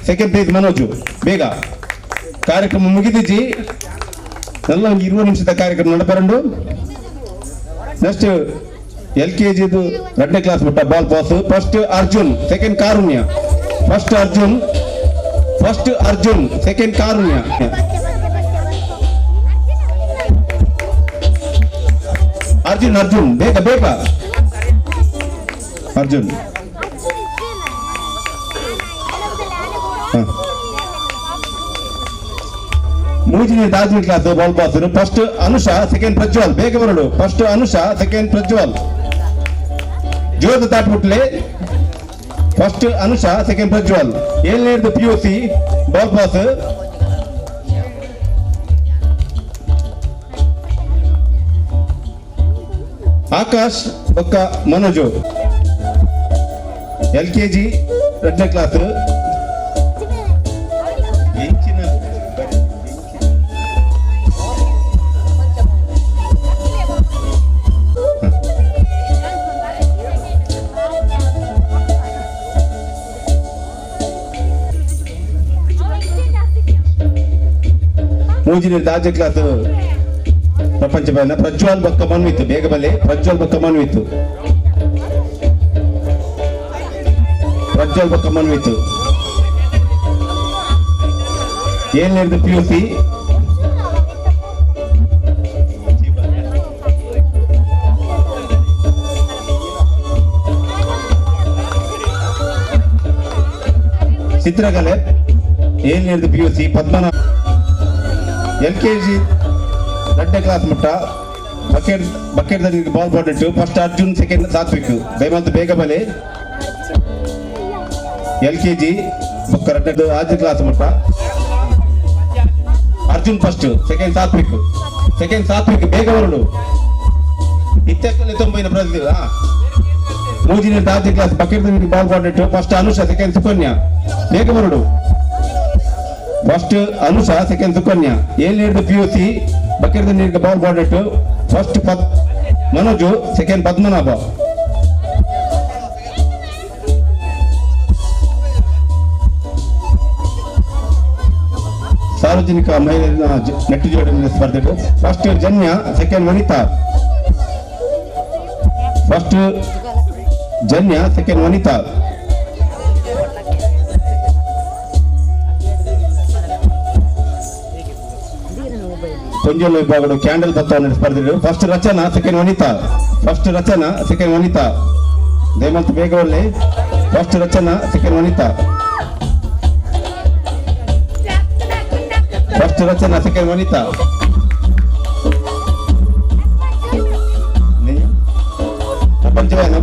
ಸೆಕೆಂಡ್ ಪ್ಲೇಸ್ ಮನೋಜು ಬೇಗ ಕಾರ್ಯಕ್ರಮ ಮುಗಿದಿಜ್ಜಿ ಎಲ್ಲ ಒಂದು 20 ನಿಮಿಷದ ಕಾರ್ಯಕ್ರಮ ನಡಪರಂಡು. Next L K ಜಿದು ಎರಡನೇ ಕ್ಲಾಸ್ ಮಟ್ಟ ball pass. First Arjun second Karunya. First Arjun, first Arjun second Karunya. Arjun Arjun ಬೇಗ ಬೇಗ Arjun. ಮೂಜಿನ Daji class ball pass. First Anusha second Prajwal. ಬೇಗ ಬರಡು. First Anusha second Prajwal. ಜೋರದ ತಾಟ್ಬಿಟ್ಲೆ. First Anusha second Prajwal. ಏಳನೇದು P U C ball pass. Akash ಬೊಕ್ಕ ಮನೋಜು L K G ಎರಡನೇ ಕ್ಲಾಸ್. ಮೂಜಿನ ದಾಜೆ ಕ್ಲಾಸ್ ಪ್ರಪಂಚ ಬನ್ನ ಪ್ರಜ್ವಲ್ ಬಕ್ಕ ಮನ್ವಿತ್ತು. ಬೇಗ ಬಲ್ಲೆ ಪ್ರಜ್ವಲ್ ಬಕ್ಕ ಮನ್ವಿತ್ತು. ಪ್ರಜ್ವಲ್ ಬಕ್ಕ ಮನ್ವಿತ್ತು. ಏಳನೇದು P U C. ಚಿತ್ರಕಲೆ ಏಳನೇದು P U C. Padmanabha L K G ಎರಡನೇ ಕ್ಲಾಸ್ ಮಟ್ಟ ಬಕೆಟ್ ಬಕೆಟ್ ಬಾಲ್ ಬಾಡಿಟ್ಟು. First Arjun second Satvik. ದಯಮಾಡಿ ಬೇಗ ಬಲೆ. L K G ಬೊಕ್ಕ ಎರಡನೇದು ಆಜು ಕ್ಲಾಸ್ ಮಟ್ಟ. Arjun first second Satvik. Second Satvik ಬೇಗ ಬರಲು. ಇತ್ತೆಕ್ಕಲ್ಲಿ ತೊಂಬೈನ ಬ್ರಜಿಲ್. ಮೂಜಿನ ಆಜು class bucket ball ಬಾಡಿಟ್ಟು. First Anusha second Sukanya. ಬೇಗ ಬರಡು. First Anusha, second Sukanya. ಏಳನೇದು P U C ಬಕೀರ್ದ ನೀರ್ಗೆ ball ಬಾಡೆಟ್ಟು first Manoj, second Padmanabha. ಸಾರ್ವಜನಿಕ ಮಹಿಳೆಯರ ನೆಟ್ಟು ಜೋಡಣೆ ಸ್ಪರ್ಧೆ first Janya, second Vanitha. First Janya, second Vanitha. ಪೊಂಜೋಲ ವಿಭಾಗಗಳು ಕ್ಯಾಂಡಲ್ ಬತ್ತವನ್ನು ಸ್ಪರ್ಧೆ first Rachana, second Vanitha. First Rachana, second Vanitha. ದಯಮಂತ ಬೇಗ ಒಳ್ಳೆ. First Rachana, second Vanitha. First Rachana, second Vanitha. ಪ್ರಪಂಚವನ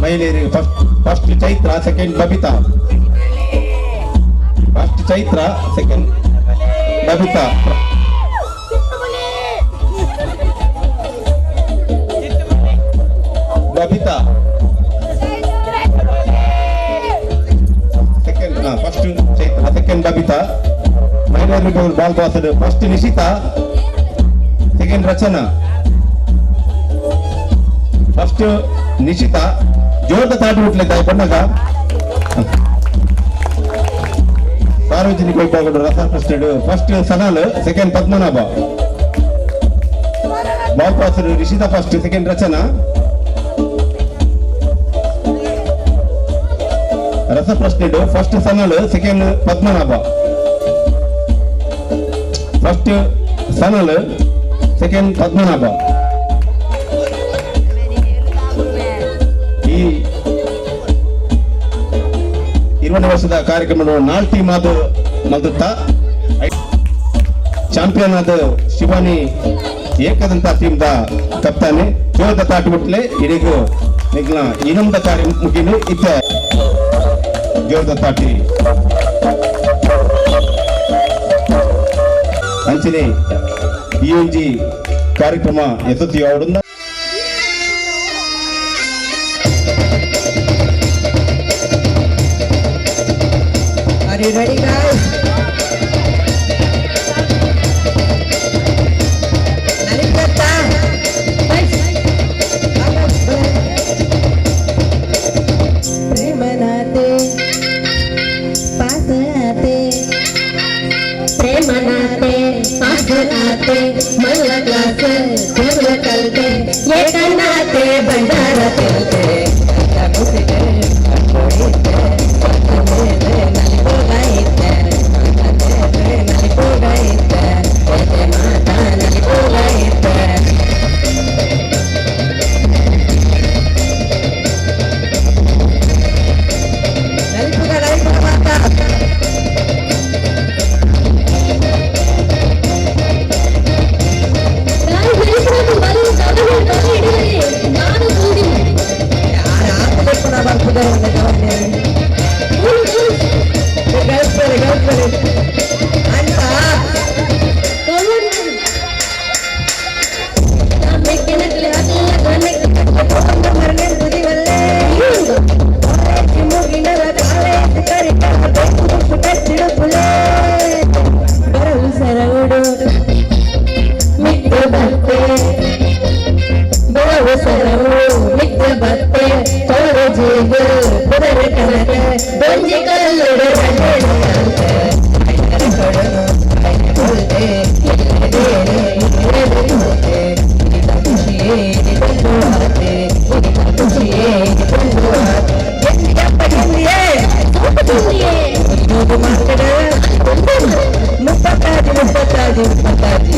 ಮಹಿಳೆಯರಿಗೆ first Chaitra, second Babita. First Chaitra, second Babita. Babita second. First Chaitra, second Babita. ಮಹಿಳೆಯರಿಗೆ ball pass first Nishitha, second Rachana. First Nishitha ಜೋರದ ತಾಟಿ ಬಿಟ್ಲಿದ್ದ ಬಣ್ಣಗ. ಸಾರ್ವಜನಿಕ ವಿಭಾಗದ ರಸ ಪ್ರಶ್ನೆ first Sanal, second Padmanabha. Ball pass Rishitha first, second Rachana. ರಸ ಪ್ರಶ್ನೆ first Sanal, second Padmanabha. First Sanal, second Padmanabha. ಈ 20 ವರ್ಷದ ಕಾರ್ಯಕ್ರಮ ನಾಲ್ಕು ಟೀಮ್ ಆದ ಮಲ್ದುತ್ತ ಚಾಂಪಿಯನ್ ಆದ ಶಿವಾನಿ ಏಕದಂತ ಟೀಮ್ the ಕಪ್ತಾನೆ ಜೋರದ ತಾಟಿ ಬಿಟ್ಲೆ ಇಡೀಗ ನಿಗ್ಲ ಇನಮ್ದ ಕಾರ್ಯ ಮುಗಿಲು ಇತ್ತ ಜೋರದ ತಾಟಿ ಅಂಚನೆ ಈ ಒಂಜಿ ಕಾರ್ಯಕ್ರಮ ಯಶಸ್ವಿ ಆವಡುಂದ. Are you ready, guys? ನಲಿಪತ್ತ. प्रेम नाते पास आते, प्रेम नाते पास आते, मल्ल क्लास पूर्व कलते, एक नाते भंडार तेलते. ನಲಿಪುಗ ನಲಿಪುಗ ಮಾತಾ. ನಾನು ಕೂದಿನಿ. ಯಾರು ಆತಲೆಪ್ಪನ ಬರ್ಪುದಾರೆ ಒಂದು ಗಲ್ಪರೆ ಗಲ್ಪರೆ ಅಂತ. ಸರೌಡು ಮಿಕ್ಕ ಬತ್ತೆ ಬರವು ಸರವು ಮಿಕ್ಕ ಬತ್ತೆ ಕಾಲೇಜಿಗೆ ಬದರ ಕನಕ ಬಂಜಿ ಕಲ್ಲುಡು ಮುಪ್ಪತ್ತಾಜಿ ಮುಪ್ಪತ್ತಾಜಿ ಮುಪ್ಪತ್ತಾಜಿ.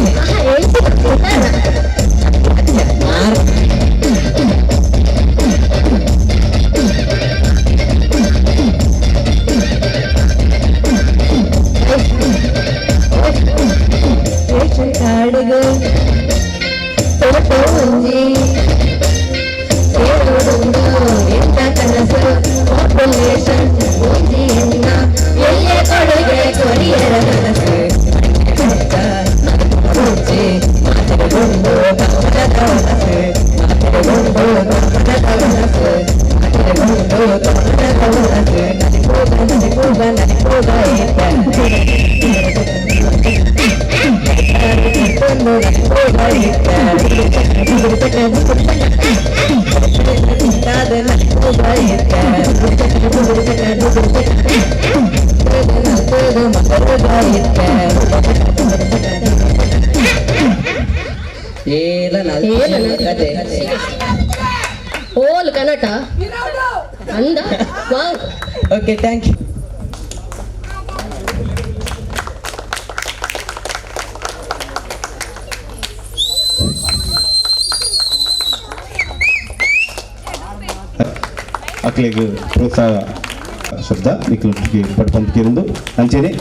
ರೇಷನ್ ಕಾರ್ಡ್ಗೆ ಫೋಟೋ ಒಂಜಿ ಸೇರೋಡುಂಡು ಎಂತ ಕನಸು ಪಾಪ್ಯುಲೇಷನ್ ಒಂಜಿ ಎನ್ನ ಎಲ್ಲೇ ಕೊಡುಗೆ ಕೊರಿಯರ ಕನಸು. ನಲಿಪುಗ ನಲಿಪುಗ. ಕತೆ ಓಲ್ ಕನ್ನಟ ಅಂದ ವಾವ್. Okay, thank you. ಅಕ್ಲೆಗ್ ಪ್ರೋತ್ಸಾಹ ಶಬ್ದ ನಿಕ್ಲು ಪಡ್ಪಂತಿರುಂದು ಅಂಚೆನೆ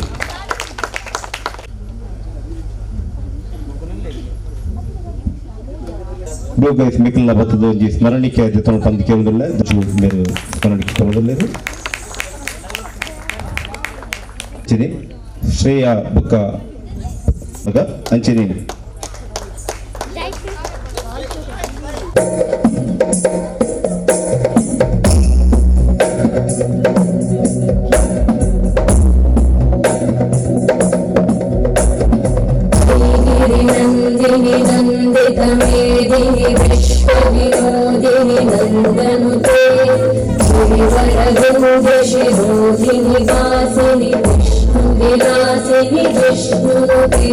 ಬ್ಲೂ ಗೈಸ್ ಮಿಕ್ಲಿನ ಬತ್ತದ ಒಂಜಿ ಸ್ಮರಣಿಕೆ ದೆತ್ತೊಂದು ಪಂತಿಕೆರುಂದುಲ್ಲ ಮೇರು ಸ್ಮರಣಿಕೆ ತಗೊಂಡುಲ್ಲೆರ್. ಅಂಚೆನೆ ಶ್ರೇಯಾ ಬೊಕ್ಕ ಮಗ ಅಂಚೆನೆ गिरिनन्दिनि नन्दितमेदिनि विश्वविनोदिनि नन्दनुते गिरिवरविन्द्यशिरोधिनि वासिनि विष्णुविलासिनि विष्णुनुते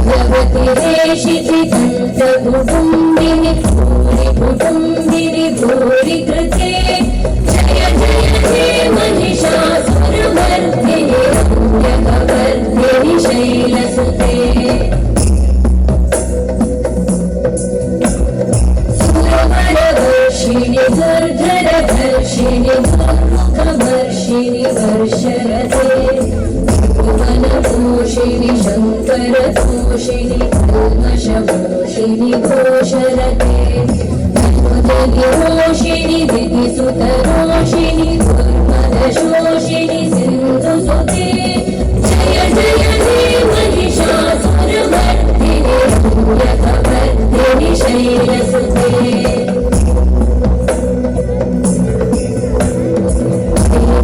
भगवति देशिति तन्त्रकुटुम्बिनि भूरि कुटुम्बिनि भूरि कृते जय जय हे महिषासुरमर्दिनि रम्यकवर्धिनि शैलसुते सुरवरवर्षिणि दुर्धरधर्षिणि दुर्मुखवर्षिणि वर्षरते भुवनभूषिणि शङ्करतोषिणि कल्मषभूषिणि घोषरते विरोषिणि विधिसुतरोषिणि दुर्मदशोषिणि सिन्धुसुते जय जय हे महिषासुरमर्दिनि रम्यकवर्धिनि शैलसुते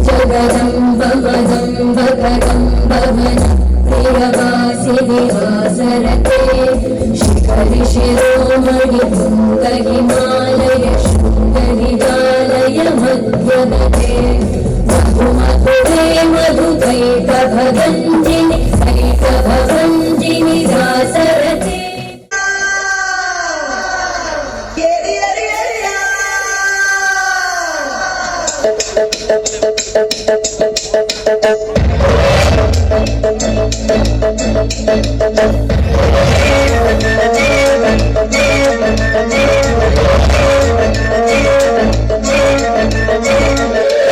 जगदम्ब मदम्ब कदम्बवन प्रियवासिनि वासरते शिखरि शिरोमणि तुङ्गहिमालय शृङ्गनिदालय मध्यगते मधुमधुरे मधुकैटभगञ्जिनि कैटभगञ्जिनि दासरते.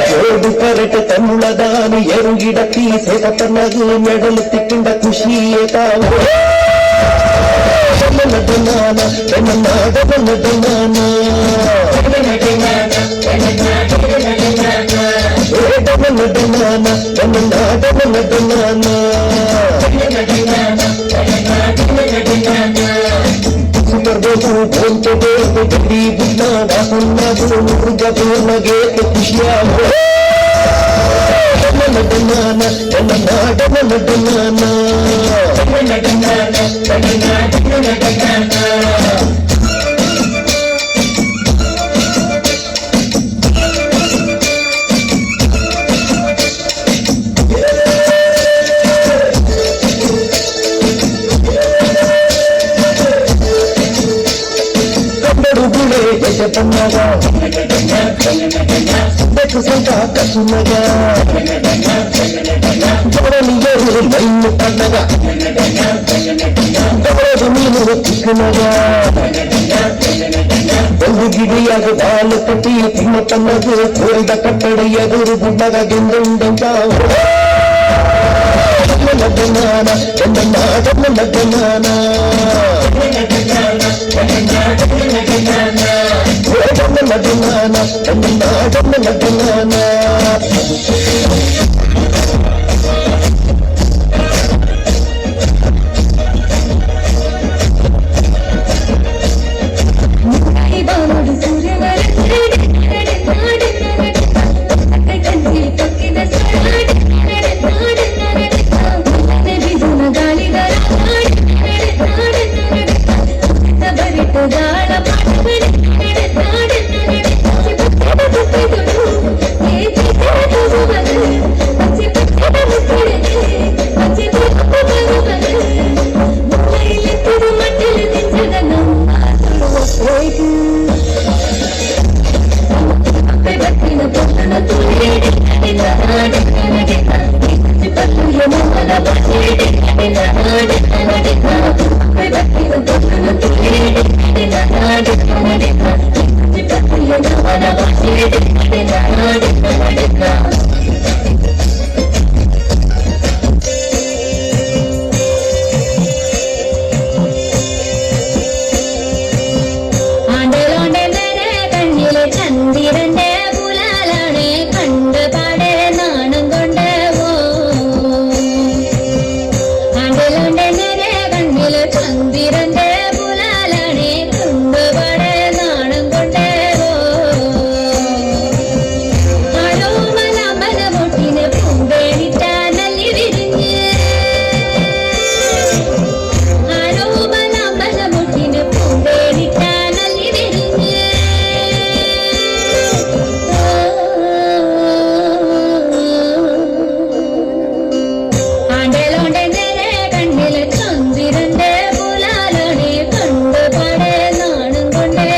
ಜೋಡು ಕರೆಟ ತಮಿಳದಾನು ಎರುಗಿಡತಿ ಸೆದತನಗು ಮೆಡಲು ತಿಕ್ಕಿಂಡ ಖುಷಿಯೇ ತಾವು ನಾನ ಬರ್ಬೇಕು ಬೋಂತಬೇಕು ಬಡ್ಡಿ ಬುದ್ಧ ದಾಸನ್ನದು ಮುರುಗ ಪೂರ್ಣಗೆ ಖುಷಿಯಾಗೋ ನಾನ ನಾಡ ನಾನ. ಬಣ್ಣಗ ಬೆಕ್ಕು ಸಂತ ಕಸುಮಗ ಜವನಿಯರು ಮೈನು ಪಣ್ಣಗ ಗೌರವ ಮೀನು ಚಿಕ್ಕಮಗ ಒಂದು ಗಿಡಿಯಾಗ ಬಾಲು ಕಟ್ಟಿ ತಿಮ್ಮ ತನ್ನದು ಕೋರಿದ ಕಟ್ಟಡಿಯ ಗುರು ಗುಡ್ಡಗ ಗೆಂದುಂಡೆಂತ ನಾನ ನಾಡ ನಾನ ನಾನ. ಗಾಳ. ചന്ദിരന്റെ പുലാലാണ് കണ്ട് പാടെ നാണം കൊണ്ട് ആണ്ടിലുണ്ട് നേരെ കണ്ണില് ചന്ദിരന്റെ പുലാലാണ് കണ്ട് പാടെ നാണം കൊണ്ട് ആരോ മല മല മുട്ടിന് പൂവേണിട്ട നല്ലി വിരിഞ്ഞ് ആരോ മല മല മുട്ടിന് പൂവേണിട്ട നല്ലി വിരിഞ്ഞ് ആണ്ടലോണ്ടെ നേരെ കണ്ണില് ചന്ദിരന്റെ പുലാലാണ് കണ്ടു പാടെ നാണം കൊണ്ടേ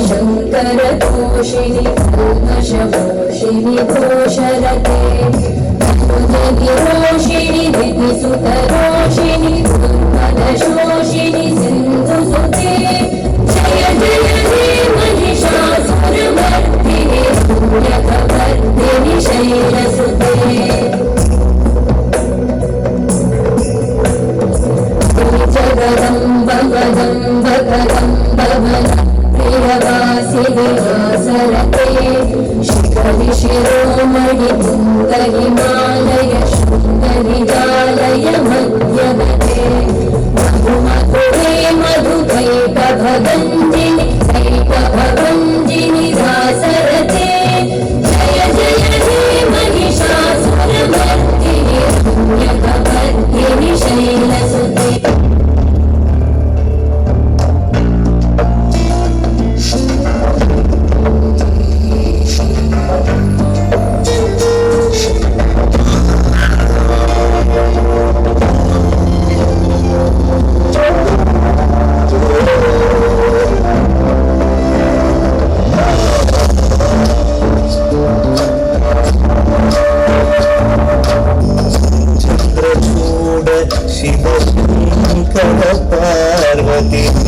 शङ्करतोषिणि कल्मषमोषिणि घोषरते। रोषिणि विधिसुतरोषिणि दुर्मदशोषिणि सिन्धुसुते जय जय हे महिषासुरमर्दिनि रम्यकपर्दिनि शैलसुते। जगदम्ब कदम्ब कदम्ब प्रियवासि विवासरते शिखरि शिरोमणि तुङ्ग हिमालय शृङ्गनिजालय मध्यमते मधुमधुरे मधुकैकभगञ्जिनि कैकभगञ्जिनि दासरते जय जय हे Mahishasuramardini रम्यकपर्दिनि शैलसुते। Chandrachud Shivshankar Parvati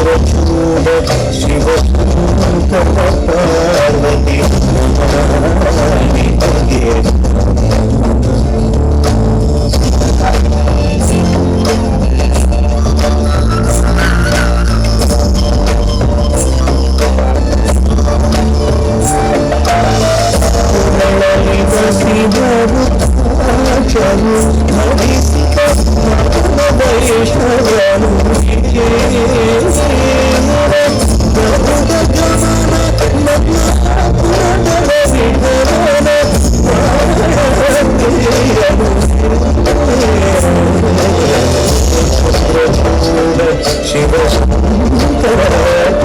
Chandrachud Shivshankar Parvati Shivshankar Parvati.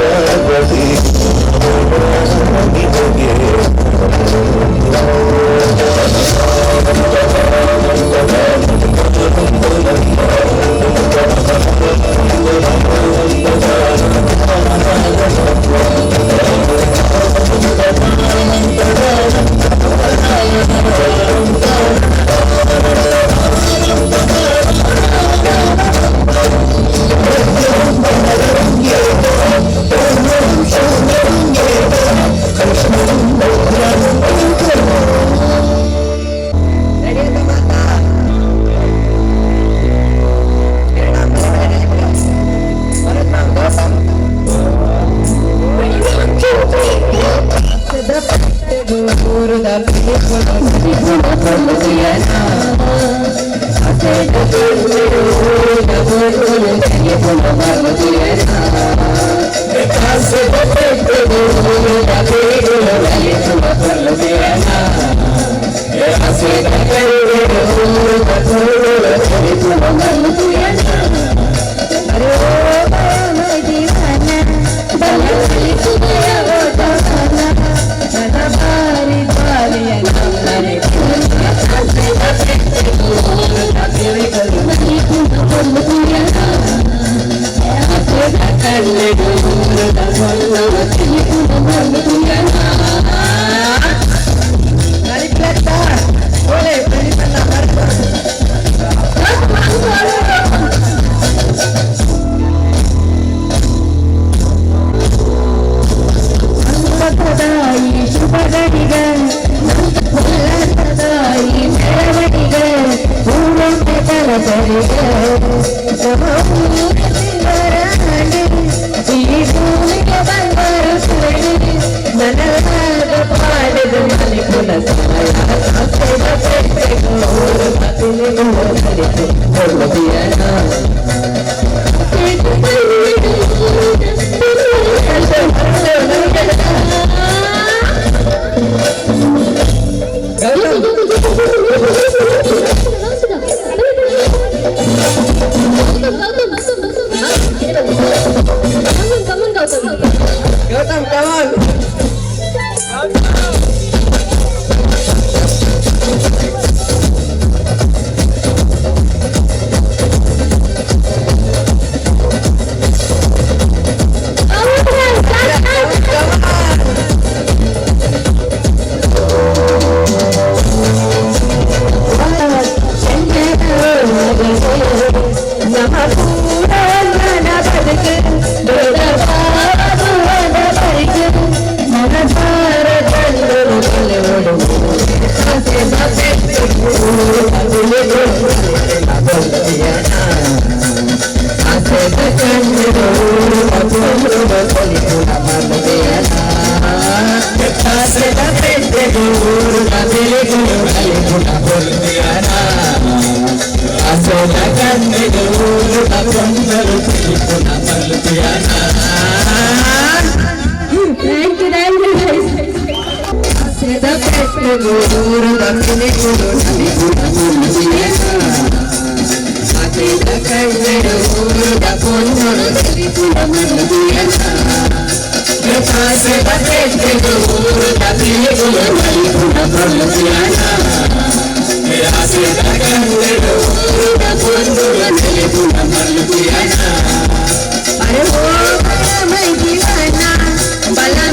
Gautam, come on. Thank you, thank you guys. अरे हो मैं दीवाना बला